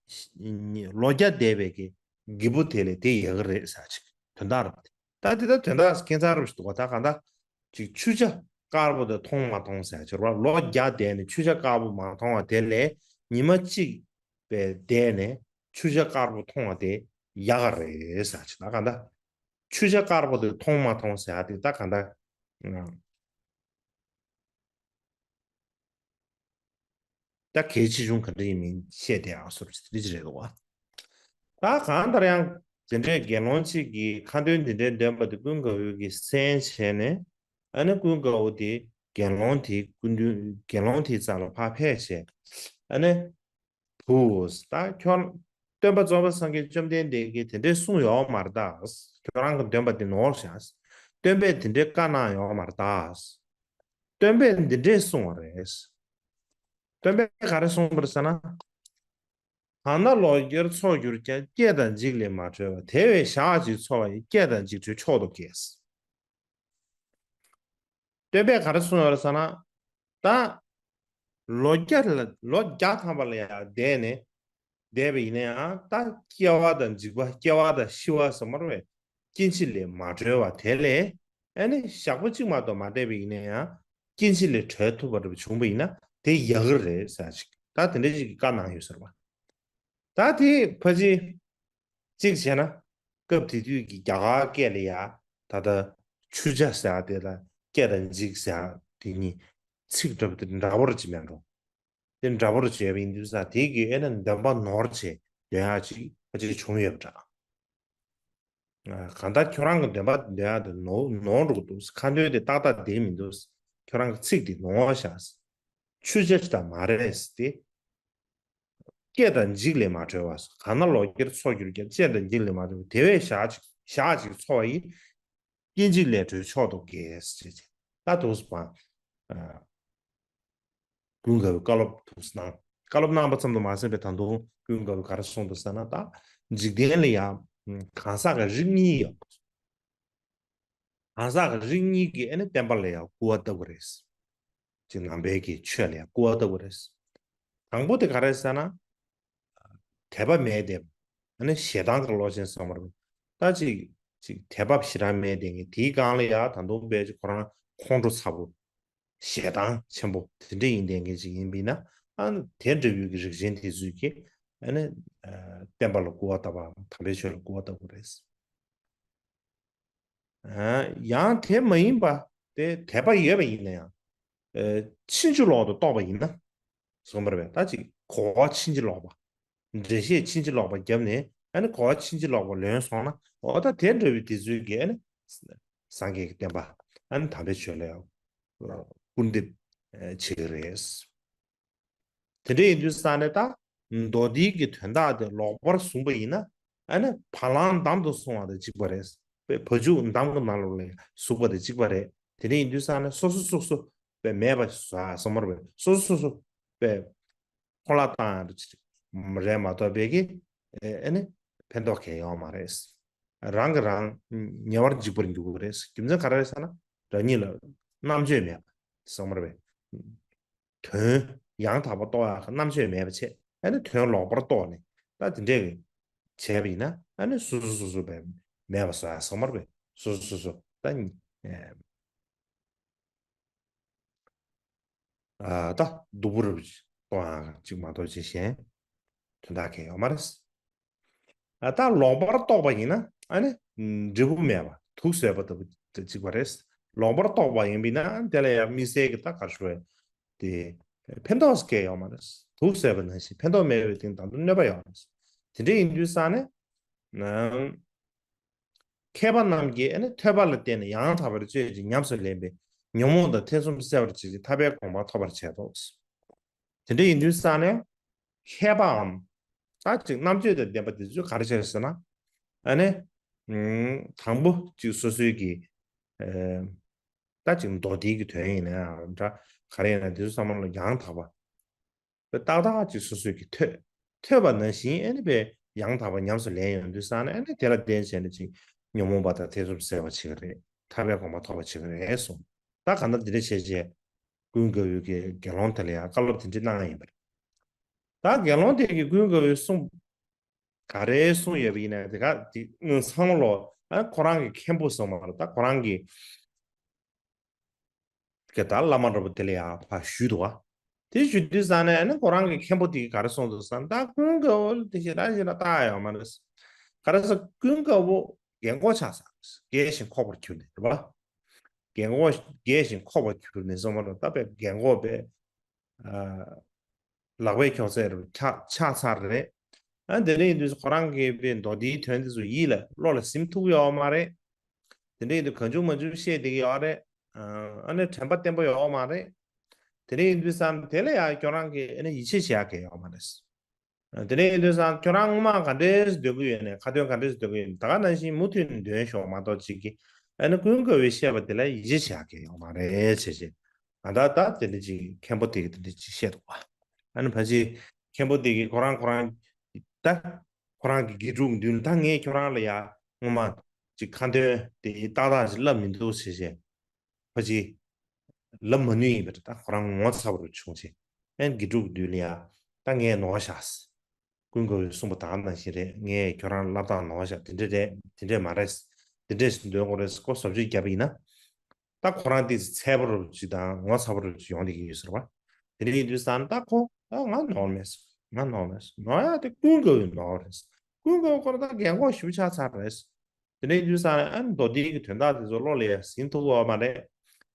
ལོ་བརྒྱ་བསྡད་པའི་གི་སྒྱེད་པུ་དེ་ལས་དེ་ཡག་གི་རེད་ཟེར་ཅིག་དོན་དག་རེད། ད་དེ་ད་དོན་དག་ཁྱད་མཚར་རུ་ཞིག་འདུག་ག་ད་གང་ད་ཅིག་ཆུ་བྱ་དཀར་པོ་དེ་མཐོང་མ་མཐོང་ཟེར་ཅིག་རེད་བ། ལོ་བརྒྱ་བསྡད་ནས་ཆུ་བྱ་དཀར་པོ་མ་མཐོང་བ་དེ་ལས་ཉི་མ་གཅིག་པའི་བསྡད་ནས་ཆུ་བྱ་དཀར་པོ་མཐོང་བ་དེ་ཡག་ག་རེད་ཟེར་ཅིག་ད་གང་ད་ཆུ་བྱ་དཀར་པོ་དེ་མཐོང་མ་མཐོང་ཟེར་ཡ་དེ་ད་གང་ད། ད་གལ་ཆེ་ཆུང་ག་འདྲ་ཡིན་མིན་བཤད་བསྡད་ཡག་སོར་ཅིག་དེ་འདྲ་ཅིག་རེད་འདུག་བ། ད་གང་ལྟར་ཡང་དེ་འདྲའི་དགེ་སློང་གཅིག་གིས་ཁ་འདོན་འདི་འདྲའི་འདོན་པ་དེ་ཀུན་དགའ་བོས་ཀྱིས་གསན་བྱས་ནས། ཨ་ནི་ཀུན་དགའ་བོ་དེ་དགེ་སློང་དེའི་སྐུ་མདུན་དགེ་སློང་དེའི་རྩ་ལ་ཕར་ཕེབས་བྱས། ཨ་ནི། བུ། ད་ཁྱོད། སྟོན་པ་རྫོགས་པའི་སངས་རྒྱས་བཅོམ་ལྡན་འདས་ཀྱིས་དེ་འདྲའི་གསུངས་ཡོད་མ་རེད་ད། ཁྱོད་རང་གི་འདོན་པ་འདི་ནོར་བཞག་སྟོན་པས་དེ་འདྲའི་བཀའ་གནང་ཡོད་མ་རེད་ད། སྟོན་པས་འདི་འདྲའི་གསུངས་པ་རེད། སྟོན་པས་ག་རེ་གསུངས་པ་རེད་ཟེར་ན། གང་ན་ལོ་བརྒྱར་འཚོ་གྱུར་ཀྱང་། སྐྱེ་དང་འཇིག་ལས་མ་གྲོལ་བ། དེ་བས་ཞག་གཅིག་འཚོ་བ་ཡི། སྐྱེ་དང་འཇིག་གྲོལ་མཆོག་ཏུ་དགེ། སྟོན་པས་ག་རེ་གསུངས་ཡོད་རེད་ཟེར་ན། ད། ལོ་བརྒྱ་ལ་ལོ་བརྒྱ་ཐམ་པ་ལ་ཡང་བསྡད་ནས་བསྡད་པ་ཡིན་ན་ཡང་ད་སྐྱེ་བ་དང་འཇིག་པ་སྐྱེ་བ་དང་ཤི་བ་ཟེར་མ་རེད་པས། སྐྱེ་འཇིག་ལས་མ་གྲོལ་བ་དེ་ལས་ཨ་ནི་ཞག་པོ་གཅིག་མ་གཏོགས་མ་བསྡད་པ་ཡིན་ན་ཡང་སྐྱེ་འཇིག་ལས་གྲོལ་ཐུབ་པ་རེ་བྱུང་པ་ཡིན་ན་དེ་ཡག་གི་རེད་ཟེར་ཅིག་ད་དེ་འདྲ་ཅིག་གི་བཀའ་གནང་ཡོད་ཟེར་བ། ད་དེ་ཕལ་ཆེར་གཅིག་བྱས་ན་སྐབས་དེ་དུས་ཀྱི་རྒྱ་གར་སྐད་ལ་ཡ་ད་ལྟ་ཆུ་བྱ་ཟེར་བ་དེ་དང་སྐྱེ་དང་འཇིག་ཟེར་བ་དེ་གཉིས་ཚིག་འདྲ་པོ་དེ་འདྲ་པོ་རེ་ཅིག་མེད་འགྲོ། དེ་འདྲ་པོ་རེ་བྱས་པ་ཡིན་དུས་ཙང་དེ་གི་ཨེ་ན་འདོན་པ་ནོར་བྱས་འདོན་ཡག་ཅིག་ཕལ་ཆེར་བྱུང་ཡོད་པ་འདྲ། གང་ལྟར་ཁྱོད་རང་གི་འདོན་པ་འདོན་ཡག་དེ་ནོར་ནོར་འགྲོ་གི་འདུག་ཁ་འདོན་དེ་ཏག་ཏག་བསྡད་མི་འདུག་ཁྱོད་རང་གི་ཚིག་དེ་ནོར་བཞག་ཆུ་བྱ་ཞིག་ད་མ་རེད་དེ། སྐྱེ་དང་འཇིག་ལས་མ་གྲོལ་བ། གང་ན་ལོ་བརྒྱར་འཚོ་གྱུར་ཀྱང་། སྐྱེ་དང་འཇིག་ལས་མ་གྲོལ་བ། དེ་བས་ཞག་ཅིག་ཞག་ཅིག་འཚོ་བ་ཡི། སྐྱེ་འཇིག་ལས་གྲོལ་མཆོག་ཏུ་དགེ་ཞེས་བྱས། ད་དུས་སུ་བ། ཀུན་དགའ་བོའི་བཀའ་སློབ་དུས་སུ་གནང་། བཀའ་སློབ་གནང་པ་ཙམ་དུ་མ་ཟད་པའི་ད་དུང་ཀུན་དགའ་བོས་ག་རེ་གསུངས་འདུག་ཟེར་ན། ད་འཇིག་རྟེན་ལ་ཡང་གང་ཟག་གི་རིགས་གཉིས་ཡོད། གང་ཟག་གི་རིགས་གཉིས་ཀྱིས་ཨ་ནི་བསྟན་པ་ལ་ཡང་སྐུར་བ་བཏབ་དགོས་རེད། ཅིག་ནང་པའི་གི་ཆོས་ལ་ཡང་སྐུར་བ་བཏབ་དགོས་རེད། དང་པོ་དེ་ག་རེ་ཟེར་ན། དད་པ་མེད་དེ། ཨ་ནི་ཞེ་སྡང་གི་བློ་ཅན་ཟེར་བ་རེད། ད་ཅིག་ཅིག་དད་པ་ཞེ་དྲག་མེད་དེ་ངས་དེའི་སྒང་ལ་ཡང་ད་དུང་དཔེ་ཅིག་ཁོ་རང་ཁོང་ཁྲོ་ཚ་པོ། ཞེ་སྡང་ཆེན་པོ་དེ་འདྲ་ཡིན་དེ་ངས་ཅིག་ཡིན་པས་ན། ཨ་ནི་དེ་འདྲ་བོའི་གི་རིགས་ཅན་དེ་ཚོས་ཀྱིས་ཨ་ནི་བསྟན་པ་ལ་སྐུར་བ་བཏབ་པ་དམ་པའི་ཆོས་ལ་སྐུར་བ་བཏབ་དགོས་རེད། ཡང་དེ་མ་ཡིན་པ་དེ་དད་པ་ཡོད་པ་ཡིན་ན་ཡང་། ཕྱིན་ཅི་ལོག་ཏུ་རྟོགས་པ་ཡིན་ན། གསུངས་པ་རེད་པས། ད་ཅིག་གོ་བ་ཕྱིན་ཅི་ལོག་པ། འགྲེལ་བཤད་ཕྱིན་ཅི་ལོག་པ་བརྒྱབ་ནས་ཨ་ནི་གོ་བ་ཕྱིན་ཅི་ལོག་པ་ལོན་སོང་ན། འོ་ད་དེ་འདྲ་བའི་དེ་ཚོའི་གི་ཨ་ནི་སངས་རྒྱས་ཀྱི་བསྟན་པ་ཨ་ནི་དམ་པའི་ཆོས་ལ་ཡང་སྐུར་འདེབས་བྱེད་ཀྱི་རེད། དེ་འདྲ་ཡིན་དུས་ཙང་ནས་ད་མདོ་སྡེའི་གི་དོན་དག་དེ་ལོག་པར་བཟུང་པ་ཡིན་ན། ཨ་ནི་བ་ལང་འདམ་དུ་སོང་བ་དང་གཅིག་པ་རེད། དཔེ་བ་ཕྱུགས་འདམ་གྱི་ནང་ལོགས་ལ་ཟུག་པ་དང་གཅིག་པ་རེད། དེ་འདྲ་ཡིན་དུས་ཙང་ནས་སོ་སོ་སོ་སོ་དཔེ་མེད་པ་བཟོ་ཡག་ཟེར་བ་རེད་པས། སོ་སོ་སོ་སོ་དཔེ་འཕྲོ་བརླག་བཏང་ཡག་དེ་རེད་མ་གཏོགས་པའི་གི་ཨ་ནི་ཕན་ཐོགས་གང་ཡང་ཡོད་མ་རེད། རང་གིས་རང་ཉེ་བར་འཇིག་པར་འགྱུར་གྱི་རེད། རྒྱུ་མཚན་ག་རེ་རེད་ཟེར་ན། རང་ཉིད་ལ་རྣམ་དཔྱོད་མེད་པ་ཟེར་བ་རེད་པས། དོན་ཡང་དག་པ་རྟོགས་ཡག་གི་རྣམ་དཔྱོད་མེད་པ་བྱས། ཨ་ནི་དོན་ལོག་པར་རྟོགས་ནས་ད་དེ་འདྲས་བྱས་པ་ཡིན་ན། ཨ་ནི་སོ་སོ་སོ་སོ་དཔེ་མེད་པ་བཟོ་ཡག་ཟེར་བ་རེད་པས། སོ་སོ་སོ་སོ་ད་ཨ་ད་སྡུག་པོ་རུ་གཏོང་ཡག་ཅིག་མ་གཏོགས་ཅིག་གཞན་དོན་དག་གང་ཡང་ཡོད་མ་རེད། ད་ལོག་པར་རྟོགས་པ་ཡིན་ན་ཨ་ནི་འབྲས་བུ་མེད་པ་དུག་ཟོས་པ་ལྟ་བུ་གཅིག་པ་རེད། ལོག་པར་རྟོགས་པ་ཡིན་པས་ན་དེ་ལ་ཡང་དམིགས་བསལ་གྱི་ད་ག་རེ་ཞུ་དགོས་རེད། དེ་ཕན་ཐོགས་སྐྱེ་ཡོད་མ་རེད། དུག་ཟོས་པ་ནང་བཞིན་ཕན་ཐོགས་མེད་པའི་སྟེང་དང་དུ་གནོད་པ་ཡོད་མ་རེད། དེ་འདྲ་ཡིན་དུས་ཙང་ནས་ན། མཁས་པ་རྣམས་ཀྱིས་ཨ་ནི་ཐོས་པ་ལ་བརྟེན་ནས་ཡང་དག་པར་དཔྱོད་ཅིང་ཉམས་སུ་ལེན་པས་ཉོན་མོངས་དང་ཐེ་ཚོམ་སེལ་བར་བྱེད་ཅིང་ཐར་པའི་གོ་འཕང་ཐོབ་པར་བྱེད་དོ། དེ་འདྲ་ཡིན་དུས་ཙང་ནས་མཁས་པའམ་ད་ཅིག་རྣམ་དཔྱོད་དང་ལྡན་པ་དེ་ཚོས་ག་རེ་བྱས་ཟེར་ན། ཨ་ནི་དང་པོ་ཅིག་སོ་སོའི་གི་ད་ཅིག་མདོ་སྡེའི་གི་དོན་ཡིན་ན་ཡང་འདྲ། ག་རེ་ཡིན་ན་དེ་ཚོ་ཚང་མ་ལ་ཡང་དག་པ། ཏག་ཏག་ཅིག་སོ་སོས་ཀྱིས་ཐོས། ཐོས་པ་ནང་བཞིན་ཨ་ནི་དཔེ་ཡང་དག་པ་ཉམས་སུ་ལེན་ཡོང་དུས་ཙང་ནས་ཨ་ནི་དེ་ལ་བརྟེན་བྱས་ནས་ཅིག་ཉོན་མོངས་པ་དང་ཐེ་ཚོམ་སེལ་བར་བྱེད་ཀྱི་རེད། ཐར་པའི་གོ་འཕང་ཐོབ་པར་བྱེད་ཀྱི་རེད་གསུངས། ད་གང་ལྟར་འདི་འདྲ་བྱས་བྱས་ཀུན་དགའ་བོའི་གི་དགེ་སློང་དེ་ལ་ཡང་བཀའ་སློབ་དེ་འདྲ་གནང་ཡིན་པ་རེད། ད་དགེ་སློང་དེ་གིས་ཀུན་དགའ་བོའི་གསུང་ག་རེ་གསུངས་ཡོད་པ་ཡིན་ན། དེ་ག་དེ་ཚང་མ་ལོ། ཨ་ཁོ་རང་གི་མཁན་པོ་ཟེར་མ་རེད། ད་ཁོ་རང་གི་ག་ད་བླ་མ་འདྲ་པོ་དེ་ལ་ཡང་ཕར་ཞུས་འདུག་བ། དེ་ཞུ་དུས་ཙང་ནས་ཨ་ནི་ཁོ་རང་གི་མཁན་པོ་དེ་གིས་ག་རེ་གསུངས་འདུག་ཟེར་ན། ད་ཀུན་དགའ་བོ་ལ་དེ་ཞེ་དྲག་ཞེ་དྲག་བལྟ་ཡོད་མ་རེད། ག་རེ་ཟེར། ཀུན་དགའ་བོ་རྒན་གོག་ཆགས་ཚར། རྒས་ཤིང་འཁོགས་པར་གྱུར་ནས་རེད་པ། རྒན་གོག་རྒས་ཤིང་འཁོགས་པར་གྱུར་ནས་ཟེར་མ་རེད། ད་དཔེ་རྒན་གོག་པའི་ཨ་ལག་པའི་ཁྱོག་ཚད་རུ་ཆགས་ཆགས་ཚར་རེད། ཨ་དེ་འདྲ་ཡིན་དུས་ཁོ་རང་གིས་དཔེ་མདོ་སྡེའི་དོན་དེ་ཚོ་ཡིད་ལ་བློ་ལ་ཟིན་ཐུབ་ཡོད་མ་རེད། དེ་འདྲ་ཡིན་དུས་གང་བྱུང་མང་བྱུང་བཤད་བསྡད་ཀྱི་ཡོད་རེད། ཨ་ནི་དྲན་པ་བརྟན་པོ་ཡོད་མ་རེད། དེ་འདྲ་ཡིན་དུས་ཙང་དེ་ལ་ཡང་ཁྱོད་རང་གིས་ཨ་ནི་ཡིད་ཆེས་བྱེད་ཡག་གི་ཡོད་མ་རེད། དེ་ནས་ཡིན་དུས་ཙང་ཁྱོད་རང་སྔོན་མ་ག་འདྲས་འདོན་གྱི་ཡོད་ནས། ཁ་འདོན་ག་འདྲས་འདོན་གྱི་ཡོད་ནས། ད་ག་ནང་བཞིན་མུ་མཐུད་ནས་འདོན་ཤོག་མ་གཏོགས། ཅིག་གིས་ཨ་ནི་ཀུན་དགའ་བོས་བཤད་པ་དེ་ལ་ཡིད་ཆེས་བྱེད་ཡག་གི་ཡོད་མ་རེད་ཟེར་བྱས། ང་ད་ད་དེ་འདྲ་ཅིག་མཁན་པོ་དེ་གིས་དེ་འདྲ་ཅིག་བཤད་འདུག་བ། ཨ་ནི་ཕལ་ཆེར་མཁན་པོ་དེ་གིས་ཁོ་རང་ཁོ་རང་ད་ཁོ་རང་གི་དགེ་ཕྲུག་མདུན་ལ། ད་ངས་ཁྱོད་རང་ལ་ཡ་སྔོན་མ་ཅིག་ཁ་འདོན་དེ་ཏག་ཏག་ཅིག་བསླབས་མི་འདུག་ཟེར་བྱས། ཕལ་ཆེར་ལབ་མ་ནུས་ཡིན་པ་རེད། ད་ཁོ་རང་ངོ་ཚ་པོ་རུ་བྱུང་བྱས། ཨེ་དགེ་ཕྲུག་མདུན་ལ་ཡ། ད་ངས་ནོར་བཞག། ཀུན་དགའ་བོས་གསུངས་པ་དག་ནང་བཞིན་རེད། ངས་ཁྱོད་རང་ལ་བསླབ་སྟངས་ནོར་བཞག། དེ་འདྲ་རེད། དེ་འདྲ་མ་རེད། དེ་འདྲ་ཞིག་འདོན་དགོས་རེད། ཁོ་བཟོ་བཅོས་བརྒྱབ་པ་ཡིན་ན། ད་ཁོ་རང་དེ་འཚེར་པོ་རུ་ཅིག་དང་ངོ་ཚ་པོ་རུ་ཅིག་ཡོང་བསྡད་ཀྱི་ཡོད་ཟེར་བ། དེ་འདྲ་ཡིན་དུས་ཙང་ད་ཁོ། ད་ང་ནོར་མེད་ཟེར། ང་ནོར་མེད་ཟེར། ནོར་ཡག་དེ་ཀུན་དགའ་བོའི་ནོར་རེད་ཟེར། ཀུན་དགའ་བོ་ཁོ་རང་ད་རྒན་གོག་ཞེ་པོ་ཆགས་ཚར་རེད་ཟེར། དེ་འདྲ་ཡིན་དུས་ཙང་ཨ་ནི་མདོ་སྡེ་གི་དོན་དག་དེ་ཚོ་བློ་ལ་ཡ་ཟིན་ཐུབ་ཡོད་མ་རེད།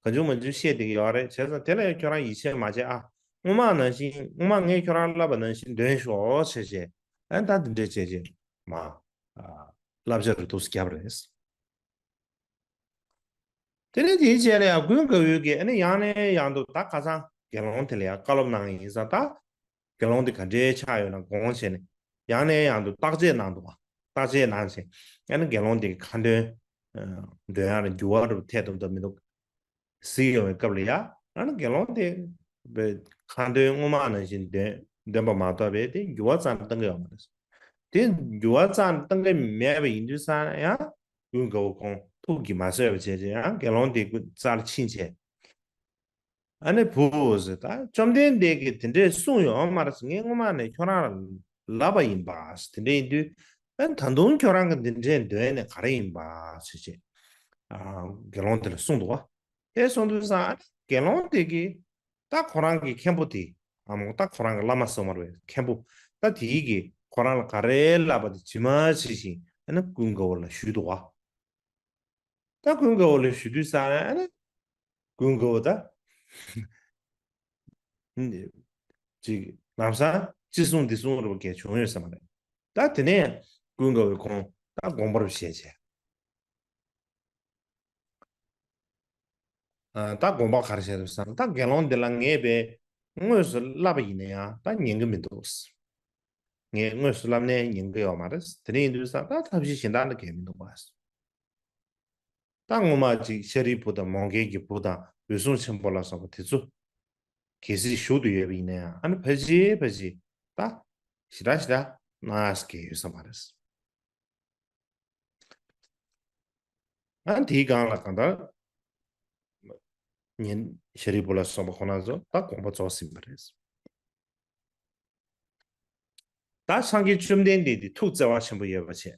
གང་བྱུང་མང་བྱུང་བཤད་བསྡད་ཀྱི་ཡོད་རེད། བྱས་ཙང་དེ་ལ་ཡ་ཁྱོད་རང་ཡིད་ཆེས་མ་བྱེད་ཨ། སྔོན་མ་ནང་བཞིན། སྔོན་མ་ངས་ཁྱོད་རང་བསླབས་པ་ནང་བཞིན་འདོན་ཤོག་བྱས་བྱས། ཨ་ནི་ད་འདི་འདྲ་བྱས་བྱས་མ། ཨ། བསླབ་བྱ་རུ་འདུག་སེ་བརྒྱབ་རེད། དེ་ནས་དེའི་རྗེས་ལ་ཡང་ཀུན་དགའ་བོས་ཀྱིས་ཨ་ནི་ཡང་ནས་ཡང་དུ་ད་ཁ་སང་དགེ་སློང་དེ་ལ་ཡང་བཀའ་སློབ་གནང་ཡིན་ཙང་། ད་དགེ་སློང་དེ་ག་འདྲའི་ཆགས་ཡོད་ན་དགོངས་བྱས་ནས། ཡང་ནས་ཡང་དུ་བརྟག་དཔྱད་གནང་འདུག་བ། བརྟག་དཔྱད་གནང་བྱས། ཨ་ནི་དགེ་སློང་དེ་གི་ཁ་འདོན་འདོན་ཡག་ལ་འགྱུར་བ་རུ་ཐེབས་འདུག་དང་མི་འདུག་གཟིགས་ཡོང་བའི་སྐབས་ལ་ཡ། ཨ་ནི་དགེ་སློང་དེ་ཁ་འདོན་སྔོན་མ་ནང་བཞིན་འདོན་འདོན་པ་མ་གཏོགས་པའི་དེ་འགྱུར་བ་ཙམ་བཏང་གི་ཡོད་མ་རེད། དེ་འགྱུར་བ་ཙམ་བཏང་གི་མེད་པ་ཡིན་དུས་ཙང་ཡང་། ཀུན་དགའ་བོ་ཁོང་ཐུགས་ཀྱིས་མ་བཟོད་པ་བྱས་བྱས་ཡང་དགེ་སློང་དེའི་རྩར་ཕྱིན་བྱས། ཨ་ནི་བུ་ཟེར། ད་བཅོམ་ལྡན་འདས་ཀྱིས་དེ་འདྲས་གསུངས་ཡོད་མ་རེད་ཟེར། ངས་སྔོན་མ་ནས་ཁྱོད་རང་ལ་ལབ་པ་ཡིན་པ་ཟེར། དེ་འདྲས་ཡིན་དུས་ཨ་ནི་ད་དུང་ཁྱོད་རང་གིས་འདི་འདྲས་འདོན་ནས་ག་རེ་ཡིན་པ་ཟེར་བྱས། ཨ། དགེ་སློང་དེ་ལ་གསུངས་འདུག་བ། དེ་གསུངས་དུས་ཙང་ཨ་ནི་དགེ་སློང་དེ་གིས། ད་ཁོ་རང་གི་མཁན་པོ་དེ། ཨ་མོ། ད་ཁོ་རང་གི་བླ་མ་ཟེར་མ་རེད་པས། མཁན་པོ། ད་དེ་གིས་ཁོ་རང་ལ་ག་རེ་ལབ་པ་དེ་ཇི་མ་ཇི་བཞིན་ཨ་ནི་ཀུན་དགའ་བོ་ལ་ཞུས་འདུག་བ། ད་ཀུན་དགའ་བོ་ལ་ཞུ་དུས་ཙང་ཨ་ནི་ཀུན་དགའ་བོ་ད་ཅིག་ལམ་སང་ཅི་གསུང་འདི་གསུང་རུ་གས་བྱུང་ཡོད་ས་མ་རེད། ད་དེ་ནས་ཀུན་དགའ་བོས་ཁོང་ད་དགོངས་པ་རུ་བཞེས་བྱས། ཨ། ད་དགོངས་པ་ག་རེ་བཞེས་འདུག་ཟེར་ན། ད་དགེ་སློང་འདི་ལ་ངས་དཔེ་དངོས་སུ་བསླབས་པ་ཡིན་ན་ཡང་ད་ཉན་གི་མི་འདུག། ངས་དངོས་སུ་བསླབས་ནའི་ཉན་གི་ཡོད་མ་རེད། དེ་འདྲ་ཡིན་དུས་ཙང་ད་ཐབས་ཤེས་གཞན་དག་འདི་གས་མི་འདུག་པ། ད་སྔོན་མ་ཅིག་ཤཱ་རིའི་བུ་དང་མོའུ་འགལ་གྱི་བུ་དང་འོད་སྲུང་ཆེན་པོ་ལ་སོགས་པ་དེ་ཚོ་གལ་སྲིད་བཞུགས་ཏུ་ཡོད་པ་ཡིན་ན་ཡང་། ཨ་ནི་ཕལ་ཆེར་ཕལ་ཆེར་ད་ཞེ་དྲག་ཞེ་དྲག་གནང་ཡག་གི་ཡོད་ས་མ་རེད། ཨ། དེའི་སྒང་ལ་གང་ལྟར་ཉན། ཤཱ་རིའི་བུ་ལ་སོགས་པ་ཁོང་རྣམ་ཚོ་ད་དགོངས་པ་རྫོགས་ཟིན་པ་རེད། ད་སངས་རྒྱས་བཅོམ་ལྡན་འདས་འདི་ཐུགས་བརྩེ་བ་ཆེན་པོ་ཡོད་པ་བྱས།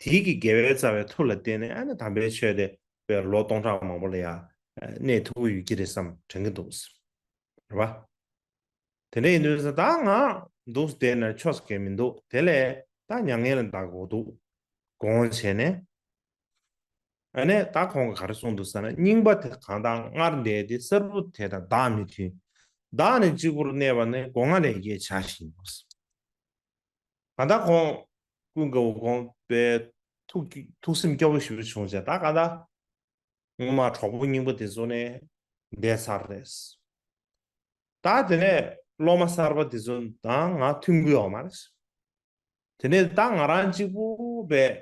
དེའི་གི་དགེ་བའི་རྩ་བའི་མཐུ་ལ་བརྟེན་ནས་ཨ་ནི་དམ་པའི་ཆོས་དེ་བས་ལོ་སྟོང་ཕྲག་མང་པོ་ལ་ཡང་གནས་ཐུབ་ཀྱི་ཡོད་ཀྱི་རེད་བསམ་དྲན་གྱི་འདུག། རེད་པ། དེ་འདྲ་ཡིན་དུས་ད་ང་འདུག་བསྡད་ན་ཆོག་ས་གང་ཡང་མི་འདུག། དེ་ལས་ད་མྱ་ངན་ལས་འདའ་དགོས་འདུག་དགོངས་བྱས་ནས། ཨ་ནི་ད་ཁོང་གིས་ག་རེ་གསུངས་འདུག་ཟེར་ན། རྙིང་པ་དེ་གང་དག་སྔར་འདས་ཏེ། གསར་བུ་དེ་དང་བདག་མི་མཐུན། བདག་ནི་གཅིག་པུར་གནས་པ་ནི། སྒོ་ལྔ་ལས་སྐྱེས་བྱ་ཞིང་ངོ་། གང་ལྟར་ཁོང་ཀུན་དགའ་བོ་ཁོང་དཔེ་ཐུགས་ཀྱི་ཐུགས་སེམས་སྐྱོ་པོ་ཞེ་པོ་བྱུང་བྱས། ད་གང་ལྟར་སྔོན་མ་གྲོགས་པོ་རྙིང་པ་དེ་ཚོ་ནས་འདས་ཚར་རེད། ད་དེ་ནས་སློབ་མ་གསར་པ་དེ་ཚོ་དང་ང་མཐུན་གྱི་ཡོད་མ་རེད། དེ་ནས་ད་ང་རང་གཅིག་པུ་བས་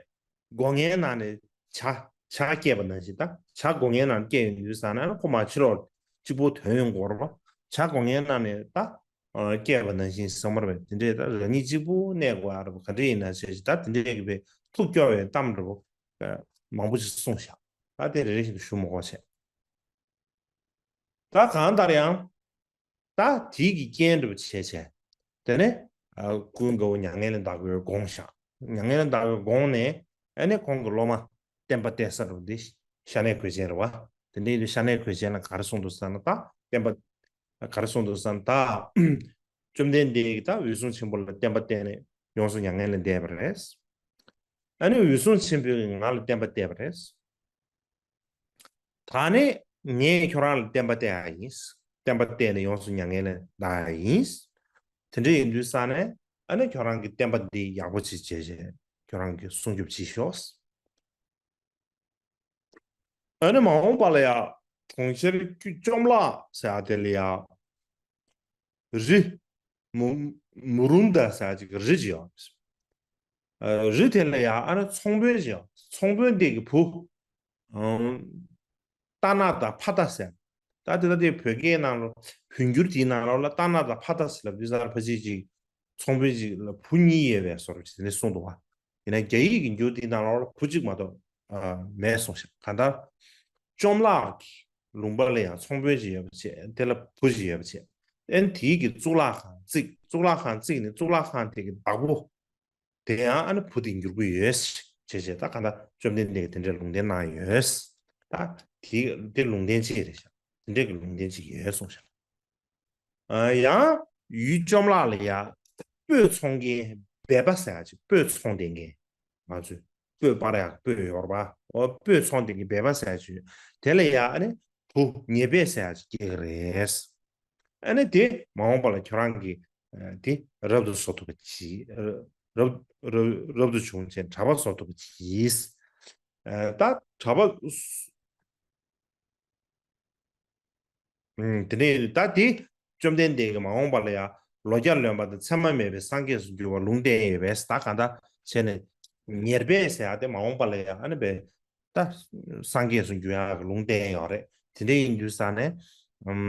སྒོ་ལྔའི་ནང་ནས་བྱ་བྱ་སྐྱེས་པ་ནང་བཞིན། ད་བྱ་སྒོ་ལྔའི་ནང་སྐྱེས་ཡོང་དུས་ཙ་ན་ཁོ་མ་ཕྱི་ལོགས་གཅིག་པུ་ཐོན་ཡོང་གི་ཡོད་རེད་པ། བྱ་སྒོ་ལྔའི་ནང་ནས་ད་སྐྱེས་པ་ནང་བཞིན་བསམ་པ་རེད་པས། དེ་འདྲས་ད་རང་ཉིད་གཅིག་པུ་གནས་དགོས་ཡ་རེད་པ། ག་འདྲས་ཡིན་ན་བྱས་ཅིག་ད་དེ་འདྲས་ཀྱི་བས་ཐུགས་སྐྱོ་བའི་གཏམ་འདྲ་པོ་མང་པོ་ཞིག་གསུངས་ཤག། ད་དེ་རེ་རེ་བཞིན་དུ་ཞུ་མི་དགོས་བྱས། ད་གང་ལྟར་ཡང་། ད་དེ་གི་རྐྱེན་འདྲ་པོ་བྱས་བྱས། དེ་ནས་ ཨ་ཀུན་དགའ་བོ་མྱ་ངན་ལས་འདའ་དགོས་དགོངས་བཞག། མྱ་ངན་ལས་འདའ་དགོས་དགོངས་ནས་ཨ་ནི་ཁོང་གི་སློབ་མ་བསྟན་པ་གཏད་ས་རུ་འདི་ཤ་ནའི་གོས་ཆེན་རེད་བ། དེ་འདྲ་ཡིན་དུས་ཤ་ནའི་གོས་ཆེན་ལ་ག་རེ་གསུངས་འདུག་ཟེར་ན། ད་བསྟན་པ་ག་རེ་གསུངས་འདུག་ཟེར་ན། ད་བཅོམ་ལྡན་འདས་ཀྱིས་ད་འོད་སྲུང་ཆེན་པོ་ལ་བསྟན་པ་བསྟན་ནས་ཡོངས་སུ་མྱ་ངན་ལས་འདས་པ་རེད། ཨ་ནི་འོད་སྲུང་ཆེན་པོས་ང་ལ་བསྟན་པ་གཏད་པ་རེད། ད་ནི་ངས་ཁྱོད་རང་ལ་བསྟན་པ་གཏད་ཡ་ཡིན། བསྟན་པ་གཏད་ནས་ཡོངས་སུ་མྱ་ངན་ལས་འདའ་ཡ་ཡིན། དེ་འདྲ་ཡིན་དུས་ས་ནས་ཨ་ནི་ཁྱོད་རང་གི་བསྟན་པ་འདི་ཡག་པོ་ཅིག་བྱས་བྱས་ཁྱོད་རང་གི་སྲུང་སྐྱོབ་བྱེད་ཤོག། ཨ་ནི་མ་འོངས་པ་ལ་ཡང་གྲོང་ཁྱེར་བཅོམ་བརླག་ཟེར་ཡ་དེ་ལ་ཡང་རི་མུ་མུ་རུན་དཱ་ཟེར་ཡ་ཅིག་རི་ཅིག་ཡོད། ཨ་རི་དེ་ལ་ཡང་ཨ་ནི་ཚོང་དཔོན་ཅིག་ཡོད། ཚོང་དཔོན་དེ་གི་བུ་ཏཱ་ན་དང་ཕ་ཏ་ཟེར། ད་དེ་ལ་དེ་བོད་སྐད་ནང་ལོ་བོད་འགྱུར་དེའི་ནང་ལོགས་ལ་ཏཱ་ན་དང་ཕ་ཏ་ཟེར་ལབ་དུས་ཙང་ཕལ་ཆེར་ཅིག་ཚོང་དཔོན་ཅིག་ལ་བུ་གཉིས་ཡོད་པའི་བཟོ་འདྲ་ཅིག་དེ་ནས་གསུངས་འདུག་བ། ཡིན་ན་རྒྱ་ཡིག་གི་འགྱུར་དེའི་ནང་ལོགས་ལ་བུ་གཅིག་མ་གཏོགས་མེད་གསུངས་ཤག། གང་ལྟར་བཅོམ་བརླག་གི་ལུང་པ་ལ་ཡང་ཚོང་དཔོན་ཅིག་ཡོད་པ་བྱས། དེ་ལ་བུ་ཅིག་ཡོད་པ་བྱས། ཨ་ནི་དེའི་གི་གཙུག་ལག་ཁང་བརྩིགས། གཙུག་ལག་ཁང་བརྩིགས་ནས་གཙུག་ལག་ཁང་དེ་གི་བདག་པོ་དེ་ཡང་ཨ་ནི་བུ་དེ་འགྱུར་གྱི་ཡོད་ཅེས་བྱས། ད་གང་ལྟར་བཅོམ་ལྡན་འདས་ཀྱིས་དེ་འདྲའི་ལུང་བསྟན་གནང་ཡོད། ད་དེ་དེ་ལུང་བསྟན་ཅིག་རེད་ཤག། དེ་འདྲའི་གི་ལུང་བསྟན་ཅིག་ཡོད་གསུངས་ཤག། ཨ་ཡང་ཡུལ་བཅོམ་བརླག་ལ་ཡང་སྤོས་འཚོང་མཁན་སྦལ་པ་ཟེར་ཡ་ཅིག། སྤོས་འཚོང་བསྡད་མཁན། ང་ཚོས་སྤོས་སྤར་ཡག་སྤོས་ཡོད་རེད་པ། འོ་སྤོས་འཚོང་བསྡད་མཁན་སྦལ་པ་ཟེར་ཡ་ཅིག་ཡོད། དེ་ལ་ཡང་ཨ་ནི་བུ་ཉེ་སྦལ་ཟེར་ཡ་ཅིག་སྐྱེ་གི་རེད། ཨ་ནི་དེ་མ་འོངས་པ་ལ་ཁྱོད་རང་གིས་ཨ་དེ་རབ་ཏུ་བཟོ་ཐུབ་པ་གྱིས། རབ་རབ་རབ་ཏུ་བྱུང་བྱས་གྲྭ་པ་བཟོ་ཐུབ་པ་གྱིས། ཨ་ད་གྲྭ་པ། ཨུམ། དེ་ནས་ད་དེ་བཅོམ་ལྡན་འདས་ཀྱིས་མ་འོངས་པ་ལ་ཡང་ལོ་བརྒྱ་ལོན་པ་དང་མཚན་མ་མེད་པའི་སངས་རྒྱས་སུ་འགྱུར་བ་ལུང་བསྟན་ཡོད་པས། ད་གང་ལྟར་བྱས་ནས་ཉེར་སྦས་ཟེར་ཡ་དེ་མ་འོངས་པ་ལ་ཡང་ཨ་ནི་བས་ད་སངས་རྒྱས་སུ་འགྱུར་ཡག་གི་ལུང་བསྟན་ཡོད་རེད། དེ་འདྲ་ཡིན་དུས་ས་ནས་ཨུམ་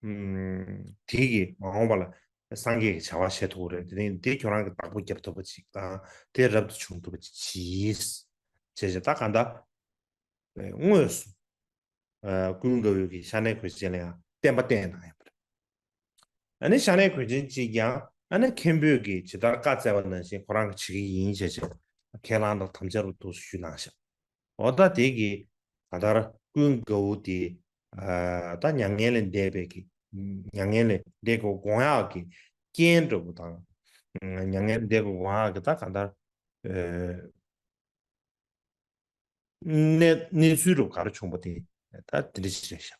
ཨུམ་དེ་གིས་མ་འོངས་པ་ལ་སངས་རྒྱས་ཀྱི་བྱ་བ་བྱེད་ཐུབ་ཀྱི་རེད། དེ་ནས་དེ་ཁྱོད་རང་གི་བདག་པོ་རྒྱབ་ཐུབ་པ་ཅིག་དང་དེ་རབ་ཏུ་བྱུང་ཐུབ་པ་ཅིག་གྱིས། བྱས་བྱས་ད་གང་ལྟར་དངོས་སུ་ཨ་ཀུན་དགའ་བོས་ཀྱིས་ཤ་ནའི་གོས་ཆེན་ལ་ཡང་བསྟན་པ་བསྟན་གནང་ཡོད་པ་རེད། ཨ་ནི་ཤ་ནའི་གོས་ཆེན་གཅིག་ཀྱང་ཨ་ནི་མཁན་པོས་ཀྱིས་ཇི་ལྟར་བཀའ་སྩལ་བ་ནང་བཞིན་ཁོ་རང་གིས་བྱེད་ཀྱི་ཡིན་བྱས་བྱས་ཁས་བླངས་དང་དམ་བཅའ་རུ་འདུག་ཞུས་གནང་ཤག། འོ་ད་དེ་གིས་ད་ལྟར་ཀུན་དགའ་བོ་དེ་ཨ་ད་མྱ་ངན་ལས་འདས་པའི་གི་མྱ་ངན་ལས་འདས་དགོས་དགོངས་ཡག་གི་རྐྱེན་འདྲ་བོ་དང་། མྱ་ངན་ལས་འདས་དགོས་དགོངས་ཡག་གི་ད་གང་ལྟར་ཨ། གནས་གནས་ཚུལ་རུ་ག་རེ་བྱུང་པ་དེ་ད་དེ་འདྲ་ཞིག་རེད་ཤག།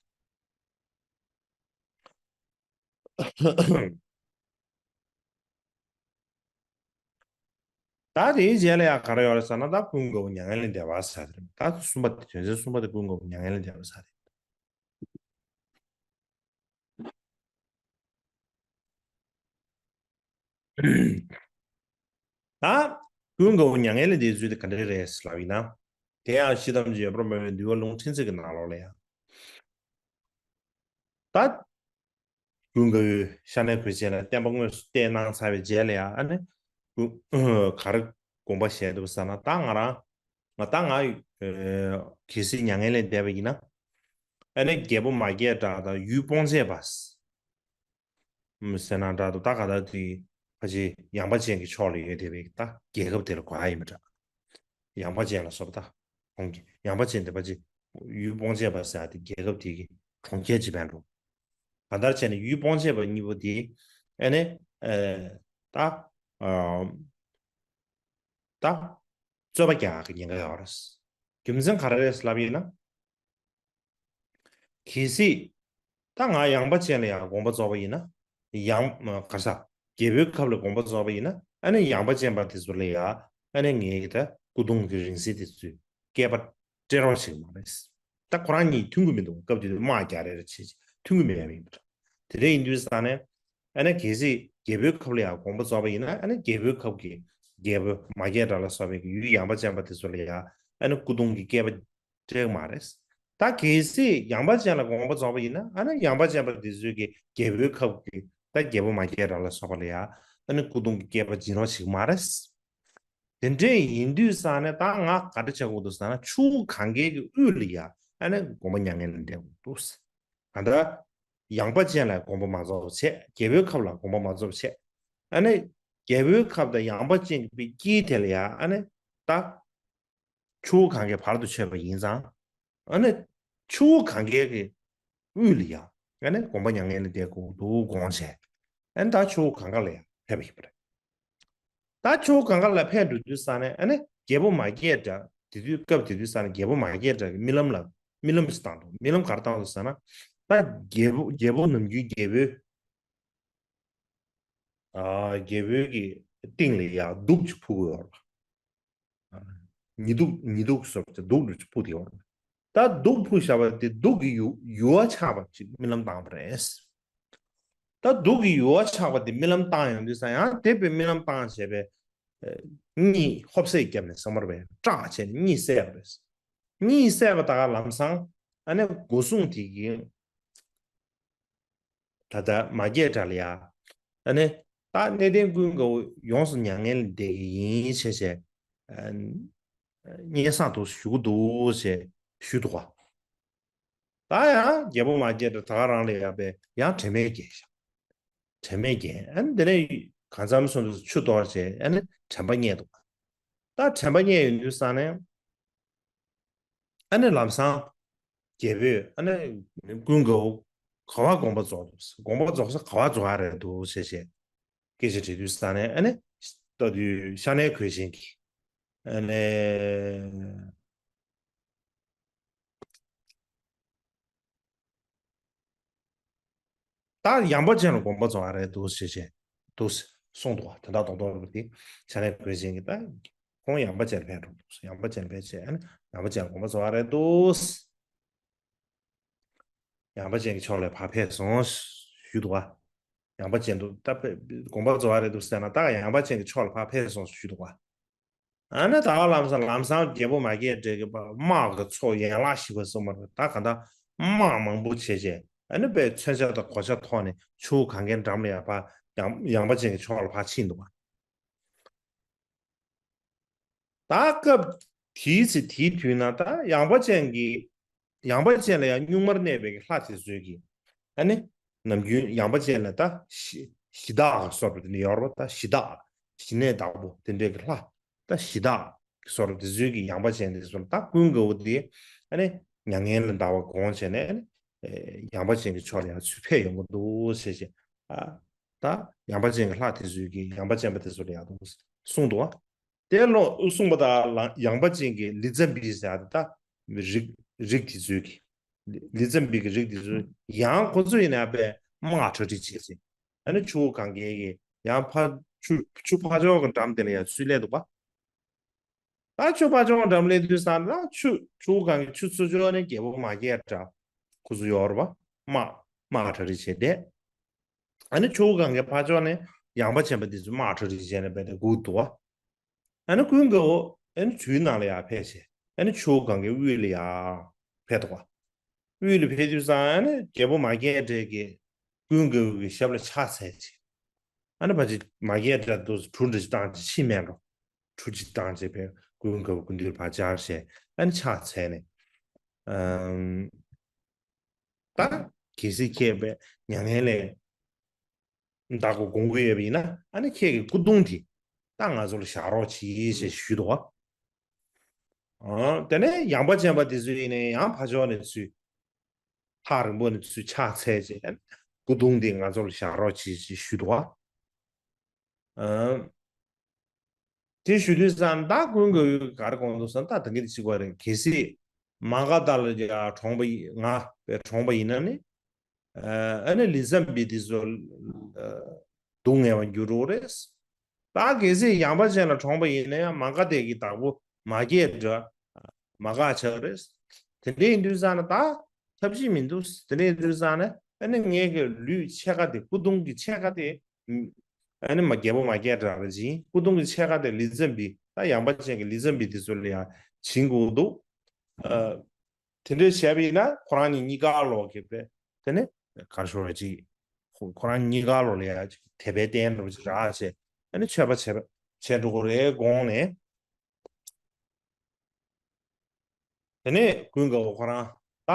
ད་དེའི་རྗེས་ལ་ཡང་ག་རེ་ཡོད་རེད་ཟེར་ན། ད་ཀུན་དགའ་བོ་མྱ་ངན་ལས་འདས་པ་ཟེར་དེ་རེད། ད་གསུམ་པ་དེ་དོན་ཚན་གསུམ་པ་དེ་ཀུན་དགའ་བོ་མྱ་ངན་ལས་འདས་པ་ཟེར་དེ་རེད། ད་ཀུན་དགའ་བོ་མྱ་ངན་ལས་འདས་ཚུལ་དེ་ག་འདྲ་རེད་ལབ་ཡིན་ན། དེ་ཡང་ཤེལ་དམ་གྱི་འོད་འབར་མ་བའི་འདུལ་བ་ལུང་ཕྲན་ཚེགས་ཀྱི་ནང་ལོགས་ལ་ཡང་། ད་ཀུན་དགའ་བོས་ཤ་ནའི་གོས་ཆེན་ལ་བསྟན་པ་དངོས་སུ་གཏད་གནང་ཚར་བའི་རྗེས་ལ་ཡང་ཨ་ནི་ཀུན་ག་རེ་དགོངས་པ་བཞེས་འདུག་ཟེར་ན། ད་ང་རང་ང་ད་ང་གལ་སྲིད་མྱ་ངན་ལས་འདས་པ་ཡིན་ན། ཨ་ནི་རྒྱལ་པོ་མ་སྐྱེས་དགྲ་དང་ཡུལ་སྤོང་བྱེད་པ། ཟེར་ན་འདྲ་འདུག། ད་ག་ད་དེ་ཕལ་ཆེར་ཡངས་པ་ཅན་གྱི་ཕྱོགས་ལ་ཡོད་བསྡད་པའི་ད་རྒྱལ་ཁབ་དེ་ལ་གོ་ཡ་ཡིན་པ་འདྲ། ཡངས་པ་ཅན་ལ་སོགས་པ་ད་གྲོང་ཁྱེར་ཡངས་པ་ཅན་དེ་ཕལ་ཆེར་ཡུལ་སྤོང་བྱེད་པ་ཟེར་ཡ་དེ་རྒྱལ་ཁབ་དེ་གི་གྲོང་ཁྱེར་ཅིག་བས་འགྲོ། གང་ལྟར་བྱས་ནས་ཡུལ་སྤོང་བྱེད་པ་གཉིས་པོ་དེ་ཨ་ནི་ཨ་ད་ཨ་ད་རྩོད་པ་རྒྱག་གི་ཉེན་ཁ་ཡོད་རེད། རྒྱུ་མཚན་ག་རེ་རེད་ལབ་ཡིན་ན། གལ་སྲིད་ད་ང་ཡངས་པ་ཅན་ལ་ཡང་དགོངས་པ་རྫོགས་པ་ཡིན་ན། ཡང་ག་ས་རྒྱལ་པོའི་ཁབ་ལ་དགོངས་པ་རྫོགས་པ་ཡིན་ན། ཨ་ནི་ཡངས་པ་ཅན་པ་དེ་ཚོ་ལ་ཡང་ཨ་ནི་ངའི་གི་ད་སྐུ་གདུང་གི་རིང་བསྲེལ་དེ་ཚོས་སྐེད་པ་བཀྲེ་རོགས་བྱེད་ཀྱི་མ་རེད། ད་ཁོ་རང་གཉིས་མཐུན་གྱི་མི་འདུག། སྐབས་དེ་དུས་དམག་རྒྱག་རེས་རེ་བྱེད་ཅིག་མཐུན་གྱི་མེད་པ་ཡིན་པ་འདྲ། དེ་འདྲ་ཡིན་དུས་ས་ནས་ཨ་ནི་གལ་སྲིད་རྒྱལ་པོའི་ཁབ་ལ་ཡང་དགོངས་པ་རྫོགས་པ་ཡིན་ན། ཨ་ནི་རྒྱལ་པོའི་ཁབ་ཀྱི་རྒྱལ་པོ་མ་སྐྱེས་དགྲ་ལ་སོགས་པའི་ཡུལ་ཡངས་པ་ཅན་པ་དེ་ཚོ་ལ་ཡང་ཨ་ནི་སྐུ་གདུང་གི་སྐེད་པ་བཀྲེ་གི་མ་རེད། ད་གལ་སྲིད་ཡངས་པ་ཅན་ལ་དགོངས་པ་རྫོགས་པ་ཡིན་ན། ཨ་ནི་ཡངས་པ་ཅན་པ་དེ་ཚོའི་གི་རྒྱལ་པོའི་ཁབ་ཀྱི་ད་རྒྱལ་པོ་མ་སྐྱེས་དགྲ་ལ་སོགས་པ་ལ་ཡང་ཨ་ནི་སྐུ་གདུང་གི་སྐེད་པ་འབྱིན་རོགས་བྱེད་ཀྱི་མ་རེད། དེ་འདྲས་ཡིན་དུས་ས་ནས་ད་ང་ག་འདྲ་བྱེད་དགོས་འདུག་ཟེར་ན། ཆུ་བོ་གངྒཱའི་གི་དབུས་ལ་ཡ་ཨ་ནི་དགོངས་པ་མྱ་ངན་ལས་འདས་དགོས་འདུག། གང་ལྟར་ཡངས་པ་ཅན་ལ་དགོངས་པ་མ་རྫོགས་པ་བྱས། རྒྱལ་པོའི་ཁབ་ལ་དགོངས་པ་མ་རྫོགས་པ་བྱས། ཨ་ནི་རྒྱལ་པོའི་ཁབ་དང་ཡངས་པ་ཅན་གྱི་དཀྱིལ་དེ་ལ་ཡ་ཨ་ནི་ད་ཆུ་བོ་གངྒཱའི་བར་དུ་ཆོད་པ་ཡིན་ཙང་། ཨ་ནི་ཆུ་བོ་གངྒཱའི་གི་དབུས་ལ་ཡ་ཨ་ནི་དགོངས་པ་མྱ་ངན་ལས་འདས་དགོས་འདུག་དགོངས་བྱས། ཨ་ནི་ད་ཆུ་བོ་གངྒཱ་ལ་ཡ་ཕེབས་པ་ཡིན་པ་རེད། ད་ཆུ་བོ་གངྒཱ་ལ་ཕེབས་འགྲོ་དུས་ཙ་ནས་ཨ་ནི་རྒྱལ་པོ་མ་སྐྱེས་དགྲ་དེ་དུས་སྐབས་དེ་དུས་ཙ་ནས་རྒྱལ་པོ་མ་སྐྱེས་དགྲ་གི་རྨི་ལམ་ལ་རྨི་ལམ་ཞིག་བཏང་འདུག་རྨི་ལམ་ག་རེ་བཏང་འདུག་ཟེར་ན། ད་རྒྱལ་པོ་རྒྱལ་པོ་ནམ་རྒྱུན་རྒྱལ་པོའི་ཨ་རྒྱལ་པོའི་གི་སྟེང་ལ་ཡ་གདུགས་ཅིག་ཕུབ་ཀྱི་ཡོད་རེད། ཉི་གདུགས་ཉི་གདུགས་སོགས་ཀྱི་གདུགས་ལ་ཕུག་དེ་ཡོང་། ད་གདུགས་ཕུག་བཞག་པ་དེ་གདུགས་ཀྱི་ཡུ་ཡུ་བ་ཆགས་པ་ཅིག་རྨི་ལམ་བཏང་བ་རེད། ད་གདུགས་ཀྱི་ཡུ་བ་ཆགས་པ་དེ་རྨི་ལམ་བཏང་ཡོང་དུས་ཙང་ཡང་དེ་པའི་རྨི་ལམ་བཏང་བྱས་པས། ཨ་གཉིད་ཧོབ་སེ་བརྒྱབ་ནས་སོང་བར་བས་སྐྲག་བྱས་ནས་གཉིད་སད་པ་རེད། གཉིད་སད་པ་ད་ག་ལམ་སང་ཨ་ནི་སྒོ་སྲུང་དེ་གིས། ད་ལྟ་མ་སྐྱེས་དགྲ་ལ་ཡ། ཨ་ནི། ད་གནས་བརྟན་ཀུན་དགའ་བོ་ཡོངས་སུ་མྱ་ངན་ལས་འདས་ཀྱི་ཡིན་ཞེས་བྱས། ཨ་སྙན་སེང་དུ་ཞུ་གི་འདུག་ཞེས་ཞུས་འདུག་ག་ད་ཡང་རྒྱལ་པོ་མ་སྐྱེས་དགྲ་ད་ག་རང་ལ་ཡ་པས་ཡང་དྲན་མེད་བརྒྱལ་ཤག་དྲན་མེད་བརྒྱལ། ཨ་ནི་དེ་ནས་གང་འཚམ་སོང་དུས་ཆུ་གཏོར་བྱས་ཨ་ནི་དྲན་པ་རྙེད་འདུག་ད་དྲན་པ་རྙེད་ཡོང་དུས་ཙང་ནས། ཨ་ནི་ལམ་སང་། རྒྱལ་པོས་ཨ་ནི་ཀུན་དགའ་བོ་ག་བ་དགོངས་པ་རྫོགས་འདུག་དགོངས་པ་རྫོགས་ས་ག་བ་རྫོགས་ཡ་རེད་འདུག་ཞེས་བྱས་སྐད་ཆ་དྲིས་དུས་ཙ་ནས་ཨ་ནི་ལྟ་དུས་ཤ་ནའི་གོས་ཅན་གྱིས་ཨ་ནི། ད་ཡངས་པ་ཅན་ལ་དགོངས་པ་རྫོགས་ཡ་རེད་འདུག་ཞེས་བྱས་འདུག་གསུངས་འདུག་དོན་དག་རྡོག་རྡོག་རེད་པ་དེ་ཤ་ནའི་གོས་ཅན་གྱིས་ད་ཁོང་ཡངས་པ་ཅན་ལ་ཕེབས་འགྲོ་འདུག་ཡངས་པ་ཅན་ལ་ཕེབས་བྱས་ཨ་ནི་ཡངས་པ་ཅན་ལ་དགོངས་པ་རྫོགས་ཡ་རེད་འདུག་ཡངས་པ་ཅན་གྱི་ཕྱོགས་ལ་ཕར་ཕེབས་སོང་ཞུས་འདུག་ག་ཡངས་པ་ཅན་དུ་ད་ཕེབས་དགོངས་པ་རྫོགས་ཡ་རེད་འདུག་ཟེར་ན་ད་ཡངས་པ་ཅན་གྱི་ཕྱོགས་ལ་ཕར་ཕེབས་སོང་ཞུས་འདུག་ག་ཨ་ནི་ད་ག་ལམ་སང་ལམ་སང་རྒྱལ་པོ་མ་སྐྱེས་དགྲ་གི་དམག་གི་ཚོགས་ཡན་ལག་བཞི་པ་གསུམ་པ་རེད། ད་ག་ད་དམག་མང་པོ་བྱས་བྱས་ཨ་ནི་པའི་མཚོན་ཆ་དང་གོ་ཆ་ཐོགས་ནས་ཆུ་བོ་གངྒཱའི་འགྲམ་ལ་ཡ་ཕར་ཡངས་ཡངས་པ་ཅན་གྱི་ཕྱོགས་ལ་ཕར་ཕྱིན་འདུག་ག་ད་སྐབས་དེའི་ཚེ་དེའི་དུས་ན་ད་ཡངས་པ་ཅན་གྱི་ཡངས་པ་ཅན་ལ་ཡང་གཉུག་མར་གནས་པའི་ལྷ་དེ་ཚོས་ཀྱིས་ཨ་ནི་ནམ་རྒྱུན་ཡངས་པ་ཅན་ལ་ད་གཞི་གཞི་བདག་གསོལ་བ་དེ་འདྲ་ཡོད་རེད་པ། ད་གཞི་བདག་གཞི་གནས་བདག་པོ་དེ་འདྲའི་གི་ལྷ་ད་གཞི་བདག་གསོལ་བ་དེ་ཚོས་ཀྱིས་ཡངས་པ་ཅན་དེ་ཚོ་ལ་ད་ཀུན་དགའ་བོ་དེ་ཨ་ནི་མྱ་ངན་ལས་འདའ་བ་དགོངས་བྱས་ནས་ཨ་ནི་ཡངས་པ་ཅན་གྱི་ཕྱོགས་ལ་ཡང་ཚུར་ཕེབས་ཡོང་གི་འདུག་ཟེར་བྱས་ཨ་ད་ཡངས་པ་ཅན་གྱི་ལྷ་དེ་ཚོས་ཀྱིས་ཡངས་པ་ཅན་པ་དེ་ཚོ་ལ་ཡང་འདུག་གསུངས་འདུག་པ། དེ་ལོ་གསུངས་པ་དང་ལ་ཡངས་པ་ཅན་གྱི་ལི་ཙམ་བི་ཟེར་ཡ་དེ་ད་རིགས་རིགས་དེ་ཚོས་ཀྱི། ལི་ཙམ་བི་གི་རིགས་དེ་ཚོས་ཡང་ཁོ་ཚོ་ཡིན་ན་ཡང་དཔེ་དམག་གྲ་སྒྲིག་བྱེད་ཟིན། ཨ་ནི་ཆུ་བོ་གངྒཱའི་གི་ཡང་ཕར་ཆུ་ཆུ་ཕར་ཕྱོགས་ཀྱི་འགྲམ་དེ་ལ་ཡང་ཚུར་སླེབས་འདུག་པ། ད་ཆུ་ཕར་ཕྱོགས་འགྲམ་སླེབས་དུས་ཙང་ལ་ཆུ་ཆུ་བོ་གངྒཱའི་ཆུ་ཚུར་ཕྱོགས་ནས་རྒྱལ་པོ་མ་སྐྱེས་དགྲ་ཁོ་ཚོ་ཡོད་རེད་པ། དམག་དམག་གྲ་སྒྲིག་བྱས་བསྡད། ཨ་ནི་ཆུ་བོ་གངྒཱའི་ཕར་ཕྱོགས་ནས་ཡངས་པ་ཅན་པ་འདི་ཚོས་དམག་གྲ་སྒྲིག་བྱས་ནས་བསྡད་དེ་སྒུག་འདུག་པ། ཨ་ནི་ཀུན་དགའ་བོ་ཨ་ནི་ཆུའི་ནང་ལ་ཡར་ཕེབས་བྱས་ཨ་ནི་ཆུ་བོ་གངྒཱའི་དབུས་ལ་ཡར་ཕེབས་འདུག་པ། དབུས་ལ་ཕེབས་དུས་ཙང་ཨ་ནི་རྒྱལ་པོ་མ་སྐྱེས་དགྲ་གིས་ཀུན་དགའ་བོ་གི་ཞབས་ལ་ཕྱག་འཚལ་བྱས། ཨ་ནི་ཕ་ཅིག་མ་སྐྱེས་དགྲ་དུ་གྲུ་འདྲ་ཅིག་བཏང་བྱས་ཕྱིན་མེད་འགྲོ། གྲུ་ཅིག་བཏང་བྱས་པས་ཀུན་དགའ་བོ་སྐུ་མདུན་ཕར་བཅར་བྱས་ཨ་ནི་ཕྱག་འཚལ་ནས། ཨམ། ད་གལ་སྲིད་ཁྱེད་པས་མྱ་ངན་ལས་འདའ་དགོས་དགོངས་ཀྱི་ཡོད་པ་ཡིན་ན་ཨ་ནི་ཁྱེད་ཀྱི་སྐུ་གདུང་དེ་ད་ང་ཚོ་ལ་བཞག་རོགས་གྱིས་ཞེས་ཞུས་འདུག་པ། ཨ་དེ་ནས་ཡངས་པ་ཅན་པ་དེ་ཚོ་ཡིན་ནའི་ཡང་ཕར་ཕྱོགས་ནས་ཚུར་ཐག་རིང་པོ་ནས་ཚུར་ཕྱག་འཚལ་བྱས་ཨ་ནི་སྐུ་གདུང་དེ་ང་ཚོ་ལ་བཞག་རོགས་གྱིས་ཞེས་ཞུས་འདུག་པ། ཨ། དེ་ཞུ་དུས་ཙང་ད་ཀུན་དགའ་བོས་ག་རེ་དགོངས་འདུག་ཟེར་ན་ད་ད་གིན་དེ་གཅིག་པ་རེད། གལ་སྲིད་མ་ག་དྷ་ལ་ཡ་གྲོངས་པ་ཡིན་ང་བས་གྲོངས་པ་ཡིན་ན་ནི། ཨ་ནི་ལི་ཙམ་བི་དེ་ཚོ་སྡུག་བསྔལ་བ་འགྱུར་རོགས་རེད། ད་གལ་སྲིད་ཡངས་པ་ཅན་ལ་གྲོངས་པ་ཡིན་ན་ཡང་མ་ག་དྷ་གི་བདག་པོ་མ་སྐྱེས་དགྲ་མ་ག་ཆགས་རེད། དེ་འདྲ་ཡིན་དུས་ཙང་ན་ད་ཐབས་ཤེས་མི་འདུག་དེ་འདྲ་ཡིན་དུས་ཙང་ན་ཨ་ནི་ངའི་གི་ལུས་ཕྱེད་ཀ་དེ་སྐུ་གདུང་གི་ཕྱེད་ཀ་དེ། ཨ་ནི་མ་རྒྱལ་པོ་མ་སྐྱེས་དགྲ་ལ་སྦྱིན། སྐུ་གདུང་གི་ཕྱེད་ཀ་དེ་ལི་ཙམ་བི་ད་ཡངས་པ་ཅན་གྱི་ལི་ཙམ་བི་དེ་ཚོ་ལ་ཡང་སྦྱིན་དགོས་འདུག་ཨ། དེ་འདྲའི་བྱས་པ་ཡིན་ན་ཁོ་རང་གཉིས་གཉིས་ཀ་ལོག་གི་པས་དེ་ནས་གར་ཤོར་བ་ཅིག་ཁོ་ཁོ་རང་གཉིས་ཀ་ལོག་ལ་ཡང་ཅིག་དད་པའི་རྟེན་འདྲ་བོ་ཅིག་རག་བྱས་ཨ་ནི་མཆོད་པ་བྱས་པ་བྱས་འགྲོ་དགོས་རེད་དགོངས་ནས། དེ་ནས་ཀུན་དགའ་བོ་ཁོ་རང་ད་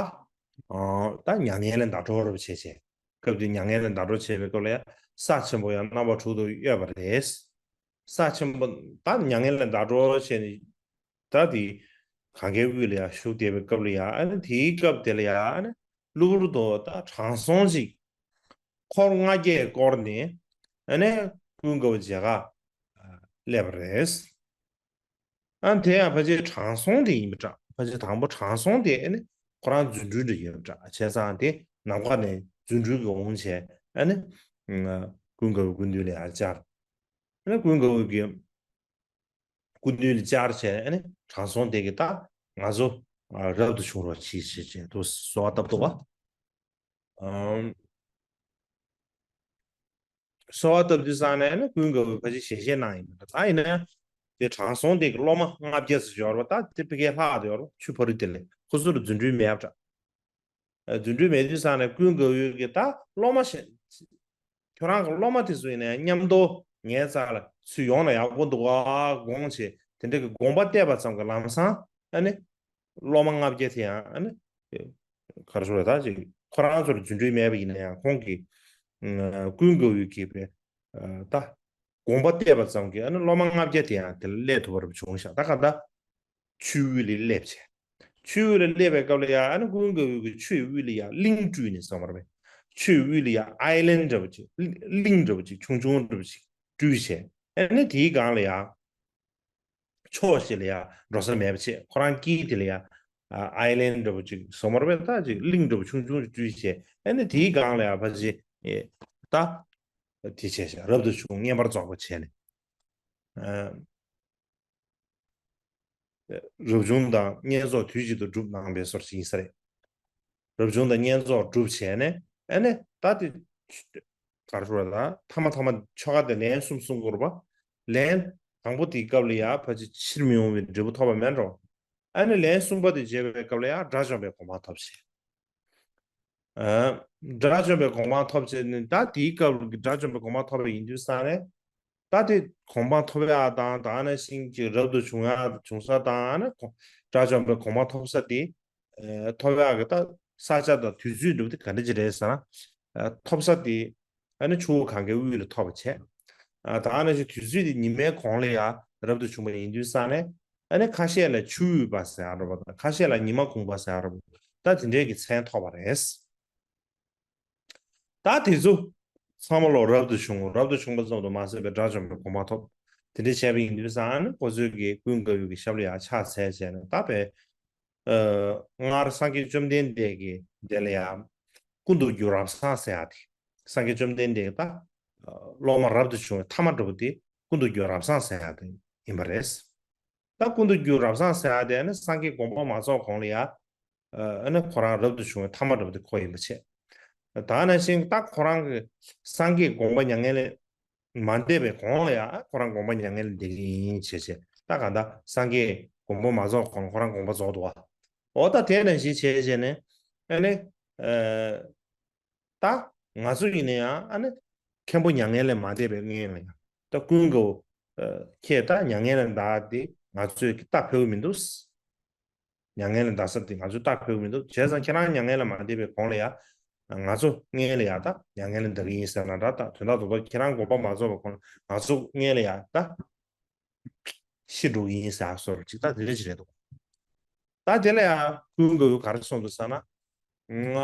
ཨ་ད་མྱ་ངན་ལས་འདའ་འགྲོ་རབས་བྱས་བྱས། སྐབས་དེ་མྱ་ངན་ལས་འདའ་འགྲོ་བྱས་པའི་སྐབས་ལ་ཡ་ ས་ཆེན་པོ་ཡང་རྣམ་པ་དྲུག་ཏུ་གཡོས་པ་རེད། ས་ཆེན་པོ་ད་མྱ་ངན་ལས་འདའ་འགྲོ་བྱས་ནས་ད་དེ་གངྒཱའི་དབུས་ལ་ཡང་བཞུགས་བསྡད་པའི་སྐབས་ལ་ཡང་ཨ་ནི་དེའི་སྐབས་དེ་ལ་ཡང་ཨ་ནི་གློ་བུར་དུ་ད་དྲང་སྲོང་ཅིག་འཁོར་ལྔ་བརྒྱས་བསྐོར་ནས་ཨ་ནི་ཀུན་དགའ་བོ་མཇལ་ཁ་སླེབས་པ་རེད། ཨ་དེ་ཡང་ཕལ་ཆེར་དྲང་སྲོང་དེ་ཡིན་པ་འདྲ། ཕལ་ཆེར་དང་པོ་དྲང་སྲོང་དེ་ཨ་ནི་ཁོ་རང་རྫུ་འཕྲུལ་འདྲ་ཡོད་པ་འདྲ། བྱས་ཙང་དེ་ནམ་མཁའ་ནས་རྫུ་འཕྲུལ་གྱིས་འོང་བྱས་ཨ་ནི་ཀུན་དགའ་བོའི་སྐུ་མདུན་ལ་ཡར་བཅར། ཨ་ནི་ཀུན་དགའ་བོ་གི་སྐུ་མདུན་ལ་བཅར་བྱས་ཨ་ནི་དྲང་སྲོང་དེ་གིས་ད་ང་ཚོ་རབ་ཏུ་བྱུང་རོགས་གྱིས་ཞེས་བྱས་འདུག་གསོལ་བ་བཏབ་འདུག་བ། ཨམ། གསོལ་བ་བཏབ་དུས་ཙང་ནས་ནི་ཀུན་དགའ་བོས་ཕལ་ཆེར་ཞལ་བཞེས་གནང་ཡིན་པ་འདྲ། ད་ཡིན་ན་ཡང་དེ་དྲང་སྲོང་དེ་གི་སློབ་མ་ལྔ་བརྒྱ་ཙམ་ཡོད་རེད་པ། ད་དེ་ཕ་གིར་ལྷག་བསྡད་ཡོད་རེད་པ། ཆུ་ཕ་རི་དེ་ལས་ཁོ་ཚོར་རྫུ་འཕྲུལ་མེད་པ་འདྲ། རྫུ་འཕྲུལ་མེད་དུས་ཙང་ནས་ཀུན་དགའ་བོས་ཀྱི་ད་སློབ་མ་ཞིག་ཁྱོད་རང་གི་སློབ་མ་དེ་ཚོ་ཡིན་ན་ཡང་མཉམ་དུ་ངའི་རྩ་ལ་ཚུར་ཡོང་ན་ཡག་པོ་འདུག་ཨ་དགོངས་བྱས་དེ་འདྲ་གི་དགོངས་པ་གཏད་པ་ཙམ་གྱིས་ལམ་སང་ཨ་ནི། སློབ་མ་ལྔ་བརྒྱ་དེ་ཡང་ཨ་ནི་ག་རེ་ཟེར་ད་ཅིག་ཁོ་རང་ཚོར་རྫུ་འཕྲུལ་མེད་པ་ཡིན་ན་ཡང་ཁོང་གིས་ཀུན་དགའ་བོས་གི་པའི་ད་དགོངས་པ་གཏད་པ་ཙམ་གྱིས་ཨ་ནི་སློབ་མ་ལྔ་བརྒྱ་དེ་ཡང་དེ་ལ་སླེབས་ཐུབ་པ་རེ་བྱུང་ཤག་ད་ག་ད་ཆུའི་དབུས་ལ་སླེབས་བྱས། ཆུའི་དབུས་ལ་སླེབས་པའི་སྐབས་ལ་ཡང་ཨ་ནི་ཀུན་དགའ་བོས་གི་ཆུའི་དབུས་ལ་ཡང་གླིང་བསྐྲུན་ནས་བསམ་པར་བས། ཆུའི་དབུས་ལ་ཡང་ཨའི་ལན་འདྲ་པོ་ཅིག་གླིང་འདྲ་པོ་ཅིག་ཆུང་ཆུང་འདྲ་པོ་ཅིག་བསྐྲུན་བྱས། ཨ་ནི་དེའི་སྒང་ལ་ཡང་ཕྱོགས་ཤིག་ལ་ཡང་འགྲོ་ས་མེད་པ་བྱས། ཁོ་རང་དཀྱིལ་དེ་ལ་ཡང་ཨའི་ལན་འདྲ་པོ་ཅིག་བཟོ་མར་བས། ད་ཅིག་གླིང་འདྲ་པོ་ཆུང་ཆུང་ཅིག་བསྐྲུན་བྱས། ཨ་ནི་དེའི་སྒང་ལ་ཡང་ཕལ་ཆེར་ད་དེ་བྱས་བྱས་རབ་ཏུ་བྱུང་བསྙེན་པར་རྫོགས་པ་བྱས་ནས། རབ་བྱུང་དང་བསྙེན་རྫོགས་དུས་གཅིག་ཏུ་སྒྲུབ་གནང་བའི་སོར་ཞིག་ཡིན་ས་རེད། རབ་བྱུང་དང་བསྙེན་རྫོགས་སྒྲུབ་བྱས་ནས་ཨ་ནི་ད་དེ་ག་རེ་ཟེར་དགོས་རེད། ད་ཐ་མ་ཐ་མ་ཆོ་ག་དེ་ལན་གསུམ་གསུང་དགོས་རེད་པ། ལན་དང་པོ་དེའི་སྐབས་ལ་ཡང་ཕལ་ཆེར་ཕྱིར་མི་འོང་བའི་འབྲས་བུ་ཐོབ་པ་མེད་འགྲོ། ཨ་ནི་ལན་གསུམ་པ་དེ་བརྗོད་པའི་སྐབས་ལ་ཡང་དགྲ་བཅོམ་པའི་གོ་འཕང་ཐོབ་བྱས། ཨ། དགྲ་བཅོམ་པའི་གོ་འཕང་ཐོབ་བྱས་ནས་ད་དེའི་སྐབས་ཀྱི་དགྲ་བཅོམ་པའི་གོ་འཕང་ཐོབ་པ་ཡིན་དུས་ཙང་ནས། ད་དེ་གོ་འཕང་ཐོབ་ཡག་དང་ད་ནང་བཞིན་གྱི་རབ་ཏུ་བྱུང་ཡག་བྱུང་ས་དང་ཨ་ནི་གོ་དགྲ་བཅོམ་པའི་གོ་འཕང་ཐོབ་ས་དེ། ཨ། ཐོབ་ཡག་གི་ད་ས་ཆ་དང་དུས་ཚོད་འདྲ་པོ་དེ་ག་འདྲ་ཅིག་རེད་ཟེར་ན། ཨ། ཐོབ་ས་དེ་ཨ་ནི་ཆུ་བོ་གངྒཱའི་དབུས་ལ་ཐོབ་པ་བྱས། ཨ། ད་ནང་བཞིན་དུས་ཚོད་དེ་ཉི་མའི་གོང་ལ་ཡང་རབ་ཏུ་བྱུང་བ་ཡིན་དུས་ཙང་ནས། ཨ་ནི་ཁ་ཤས་ལ་ཆུ་དབུས་པ་ཟེར་ཡག་འདྲ་པོ་དང་ཁ་ཤས་ལ་ཉི་མ་གུང་པ་ཟེར་ཡག་འདྲ་པོ་ད་དེ་འདྲའི་གི་མཚན་ཐོབ་པ་རེད། ད་དེ་ཚོ་ཚང་མ་ལོག་རབ་ཏུ་བྱུང་། རབ་ཏུ་བྱུང་པ་ཙམ་དུ་མ་ཟད་པའི་དགྲ་བཅོམ་པའི་གོ་འཕང་ཐོབ། དེ་འདྲ་བྱས་པ་ཡིན་དུས་ཙང་ཨ་ནི་ཁོ་ཚོའི་གི་ཀུན་དགའ་བོའི་གི་ཞབས་ལ་ཡང་ཕྱག་འཚལ་བྱས་ནས་ད་བས། ཨ། སྔར་སངས་རྒྱས་བཅོམ་ལྡན་འདས་ཀྱི་དེ་ལ་ཡང་ཀུན་ཏུ་རྒྱུ་རབ་བཟང་ཟེར་ཡག་དེ། སངས་རྒྱས་བཅོམ་ལྡན་འདས་ཀྱི་ད་སློབ་མ་རབ་ཏུ་བྱུང་བའི་ཐ་མ་འདྲ་པོ་དེ་ཀུན་ཏུ་རྒྱུ་རབ་བཟང་ཟེར་ཡག་དེ་ཡིན་པ་རེད། ད་ཀུན་ཏུ་རྒྱུ་རབ་བཟང་ཟེར་ཡག་དེ་ནི་སངས་རྒྱས་དགོངས་པ་མ་རྫོགས་གོང་ལ་ཡང་། ཨ་ནི་ཁོ་རང་རབ་ཏུ་བྱུང་བའི་ཐ་མ་འདྲ་པོ་དེ་ཁོ་ཡིན་པ་བྱས། ད་ནང་བཞིན་ད་ཁོ་རང་གི་སངས་རྒྱས་དགོངས་པ་མྱ་ངན་ལས་མ་འདས་པའི་གོང་ལ་ཡང་ཁོ་རང་དགོངས་པ་མྱ་ངན་ལས་འདས་ཀྱི་ཡིན་བྱས་བྱས། ད་གང་ལྟར་སངས་རྒྱས་དགོངས་པ་མ་རྫོགས་གོང་ཁོ་རང་དགོངས་པ་རྫོགས་འདུག་བ། འོ་ད་དེ་ནང་བཞིན་བྱས་བྱས་ནས་ཨ་ནི། ཨ། ད་ང་ཚོ་ཡིན་ན་ཡང་ཨ་ནི་མཁན་པོ་མྱ་ངན་ལས་མ་འདས་པའི་སྔོན་ལ་ཡང་ད་ཀུན་དགའ་བོ། ཨ། ཁྱེད་ད་མྱ་ངན་ལས་འདའ་དེ་ང་ཚོས་ཀྱི་ལྟ་ཕོད་ཀྱི་མི་འདུག་མྱ་ངན་ལས་འདའ་ས་དེ་ང་ཚོས་ལྟ་ཕོད་ཀྱི་མི་འདུག་བྱས་ཙང་ཁྱེད་རང་མྱ་ངན་ལས་མ་འདས་པའི་གོང་ལ་ཡང་ང་ཚོ་སྔོན་ལ་ཡང་ད་མྱ་ངན་ལས་འདའ་གི་ཡིན་ཟེར་ན་འདྲ། ད་དོན་དག་རྡོག་རྡོག་ཁྱེད་རང་དགོངས་པ་མ་རྫོགས་པའི་གོང་ལ་ང་ཚོ་སྔོན་ལ་ཡང་ད་ཤི་འགྲོ་གི་ཡིན་ཟེར་སོགས་ཅིག་ད་དེ་འདྲ་ཅིག་རེད་འདུག་ད་དེ་ལ་ཡང་ཀུན་དགའ་བོས་ག་རེ་གསུངས་འདུག་ཟེར་ན། ང་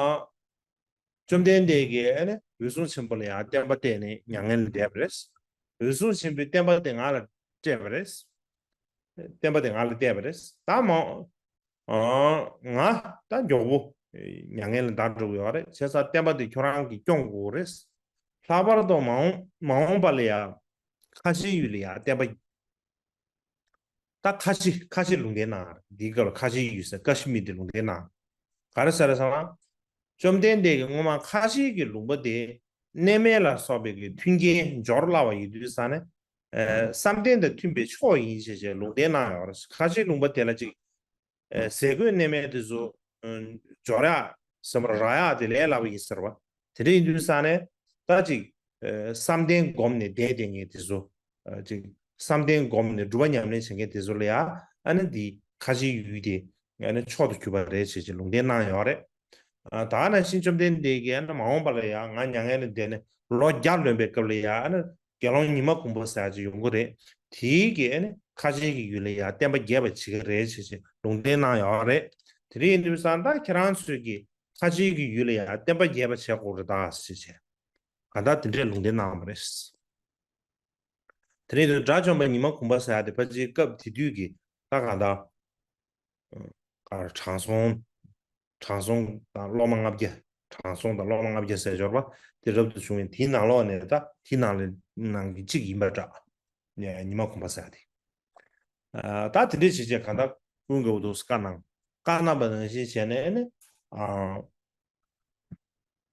བཅོམ་ལྡན་འདས་ཀྱིས་ཨ་ནི་འོད་སྲུང་ཆེན་པོ་ལ་ཡང་བསྟན་པ་གཏད་ནས་མྱ་ངན་ལས་འདས་པ་རེད། འོད་སྲུང་ཆེན་པོས་བསྟན་པ་དེ་ང་ལ་སྤྲད་པ་རེད། བསྟན་པ་དེ་ང་ལ་གཏད་པ་རེད། ད་མ། ཨ། ང་ད་མགྱོགས་པོ་མྱ་ངན་ལས་འདའ་འགྲོ་གི་ཡོད་རེད། བྱས་ཙང་བསྟན་པ་དེ་ཁྱོད་རང་གིས་སྐྱོང་དགོས་རེད། ལྷག་པར་དུ་མ་འོངས་མ་འོངས་པ་ལ་ཡང་ཁ་ཆེའི་ཡུལ་ལ་ཡང་བསྟན་པ། ད་ཁ་ཆེ་ཁ་ཆེ་ལུང་བསྟན་གནང་། འདིའི་སྐབས་ལ་ཁ་ཆེའི་ཡུལ་ཟེར་ཀ་ཤི་མིར་དེ་ལུང་བསྟན་གནང་། ག་རེ་ཟེར་རེད་ཟེར་ན། བཅོམ་ལྡན་འདས་ཀྱིས་སྔོན་མ་ཁ་ཆེའི་གི་ལུང་པ་དེ་གནས་མལ་ལ་སོགས་པའི་གི་མཐུན་རྐྱེན་སྦྱོར་སླ་བ་ཡིན་དུས་ཙང་ནས། ཨ། བསམ་གཏན་དང་མཐུན་པའི་ཕྱོགས་ཡིན་ཞེས་བྱས་ལུང་བསྟན་གནང་ཡོད་རེད། ཁ་ཆེའི་ལུང་པ་དེ་ལ་ཅིག་ཨ། ཟས་གོས་གནས་མལ་དེ་ཚོ་འབྱོར་ཡག་ཟེར་བ་རག་ཡག་དེ་ལས་སླ་པོ་ཡིན་ཟེར་བ། དེ་འདྲ་ཡིན་དུས་ཙང་ནས་ད་ཅིག་ཨ། བསམ་གཏན་བསྒོམས་ནས་བསྡད་བསྡད་མཁན་དེ་ཚོ། ཨ། ཅིག་བསམ་གཏན་བསྒོམས་ནས་སྒྲུབ་པ་ཉམས་ལེན་བྱེད་མཁན་དེ་ཚོ་ལ་ཡང་ཨ་ནི་འདི་ཁ་ཆེའི་ཡུལ་དེ་ཨ་ནི་མཆོག་ཏུ་གྱུར་པ་རེད་ཅེས་ཀྱི་ལུང་བསྟན་གནང་ཡོད་རེད། ད་ག་ནང་བཞིན་བཅོམ་ལྡན་འདས་ཀྱིས་ཨ་ནི་མ་འོངས་པ་ལ་ཡང་ང་མྱ་ངན་ལས་འདས་ནས་ལོ་བརྒྱ་ལོན་པའི་སྐབས་ལ་ཡང་ཨ་ནི་དགེ་སློང་ཉི་མ་གུང་པོ་ཟེར་ཡག་ཅིག་ཡོང་གི་རེད། དེའི་གི་ཨ་ནི་ཁ་ཆེའི་གི་ཡུལ་ལ་ཡང་བསྟན་པ་རྒྱས་པ་བྱེད་ཀྱི་རེད་ཟེར་བྱས་ལུང་བསྟན་གནང་ཡོད་རེད། དེ་འདྲ་ཡིན་དུས་ཙང་ད་ཁྱེད་རང་ཚོས་ཀྱི་ཁ་ཆེའི་གི་ཡུལ་ལ་ཡང་བསྟན་པ་རྒྱས་པ་བྱེད་དགོས་རེད་ད་ཟེར་བྱས་གང་ལྟར་དེ་འདྲས་ལུང་བསྟན་གནང་བ་རེད། དེ་རིང་དུ་དགྲ་བཅོམ་པ་ཉི་མ་གུང་པ་ཟེར་ཡག་དེ་ཕལ་ཆེར་སྐབས་དེ་དུས་ཀྱི་ད་གང་ལྟར་ག་རེ་དྲང་སྲོང་། དྲང་སྲོང་དང་སློབ་མ་ལྔ་བརྒྱ། དྲང་སྲོང་དང་སློབ་མ་ལྔ་བརྒྱ་ཟེར་འབྱོར་པ་དེ་རབ་ཏུ་བྱུང་བའི་དེའི་ནང་ལོགས་ནས་ད་དེའི་ནང་ལས་ནང་གི་གཅིག་ཡིན་པ་འདྲ། ཉི་མ་གུང་པ་ཟེར་ཡག་དེ། ད་དེ་འདྲས་བྱས་བྱས་གང་ལྟར་ཀུན་དགའ་བོ་དུ་བཀའ་གནང་། བཀའ་གནང་བ་ནང་བཞིན་བྱས་ནས་ཨ་ནི།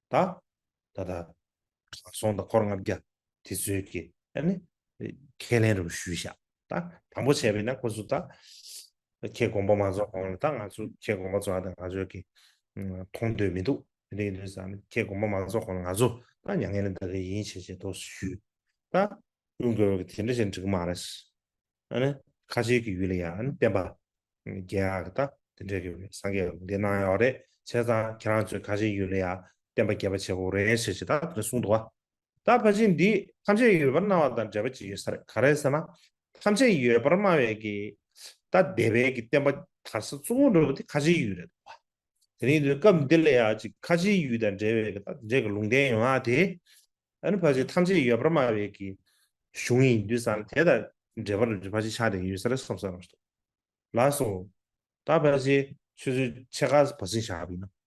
ད། ད་ད། དྲང་སྲོང་དང་འཁོར་ལྔ་བརྒྱ་དེ་ཚོའི་གི་ཨ་ནི། ཁས་ལེན་རུ་ཞུས་བཞག་ད་དང་པོ་བྱས་པས་ན་ཁོ་ཚོ་ད། ཁྱེད་དགོངས་པ་མ་རྫོགས་གོང་ལ་ད་ང་ཚོ་ཁྱེད་དགོངས་པ་རྫོགས་ཡག་དེ་ང་ཚོའི་གི། མཐོང་འདོད་མི་འདུག་དེ་འདྲ་ཡིན་དུས་ཙང་ནི་ཁྱེད་དགོངས་པ་མ་རྫོགས་གོང་ལ་ང་ཚོ་ད་མྱ་ངན་ལས་འདའ་གི་ཡིན་བྱས་བྱས་དོགས་ཞུས། ད། ཀུན་དགའ་བོ་གི་དེ་འདྲ་བྱས་འགྲིག་གི་མ་རེད། ཨ་ནི། ཁ་ཆེའི་གི་ཡུལ་ལ་ཡང་ཨ་ནི་བསྟན་པ། རྒྱས་ཡག་གི་ད་དེ་འདྲས་ཀྱི་སངས་རྒྱས་ཀྱི་ལུང་བསྟན་གནང་ཡོད་རེད་བྱས་ཙང་ཁྱེད་རང་ཚོས་ཁ་ཆེའི་ཡུལ་ལ་ཡང་བསྟན་པ་རྒྱས་པ་བྱེད་དགོས་རེད་ཟེར་ཅིག་ད་དེ་འདྲ་གསུངས་འདུག་བ། ད་ཕལ་ཆེར་འདི་ཐམས་ཅད་ཡོད་པར་སྨྲ་བ་དང་འབྲེལ་བ་ཅིག་ཡོད་ས་རེད། ག་རེ་ཟེར་ན། ཐམས་ཅད་ཡོད་པར་སྨྲ་བའི་གི་ད་སྡེ་པའི་གི་བསྟན་པ་དར་ས་གཙོ་བོ་འགྲོ་བ་དེ་ཁ་ཆེའི་ཡུལ་རེད་འདུག་བ། དེ་རིང་དུས་སྐབས་འདི་ལ་ཡང་ཅིག་ཁ་ཆེའི་ཡུལ་དང་འབྲེལ་བའི་གི་ད་འདྲའི་གི་ལུང་བསྟན་ཡོང་ཡག་དེ། ཨ་ནི་ཕལ་ཆེར་ཐམས་ཅད་ཡོད་པར་སྨྲ་བའི་གི་གཞུང་ཡིན་དུས་ཙང་དེ་དང་འབྲེལ་བ་རུ་ཕལ་ཆེར་ཆགས་བསྡད་ཀྱི་ཡོད་ས་རེད་བསམ་ས་རང་ཞིག་ལགས་སོ། ད་ཕལ་ཆེར་ཆུ་ཚོད་ཕྱེད་ཀ་བ་ཟིན་བཞག་པ་ཡིན་ན་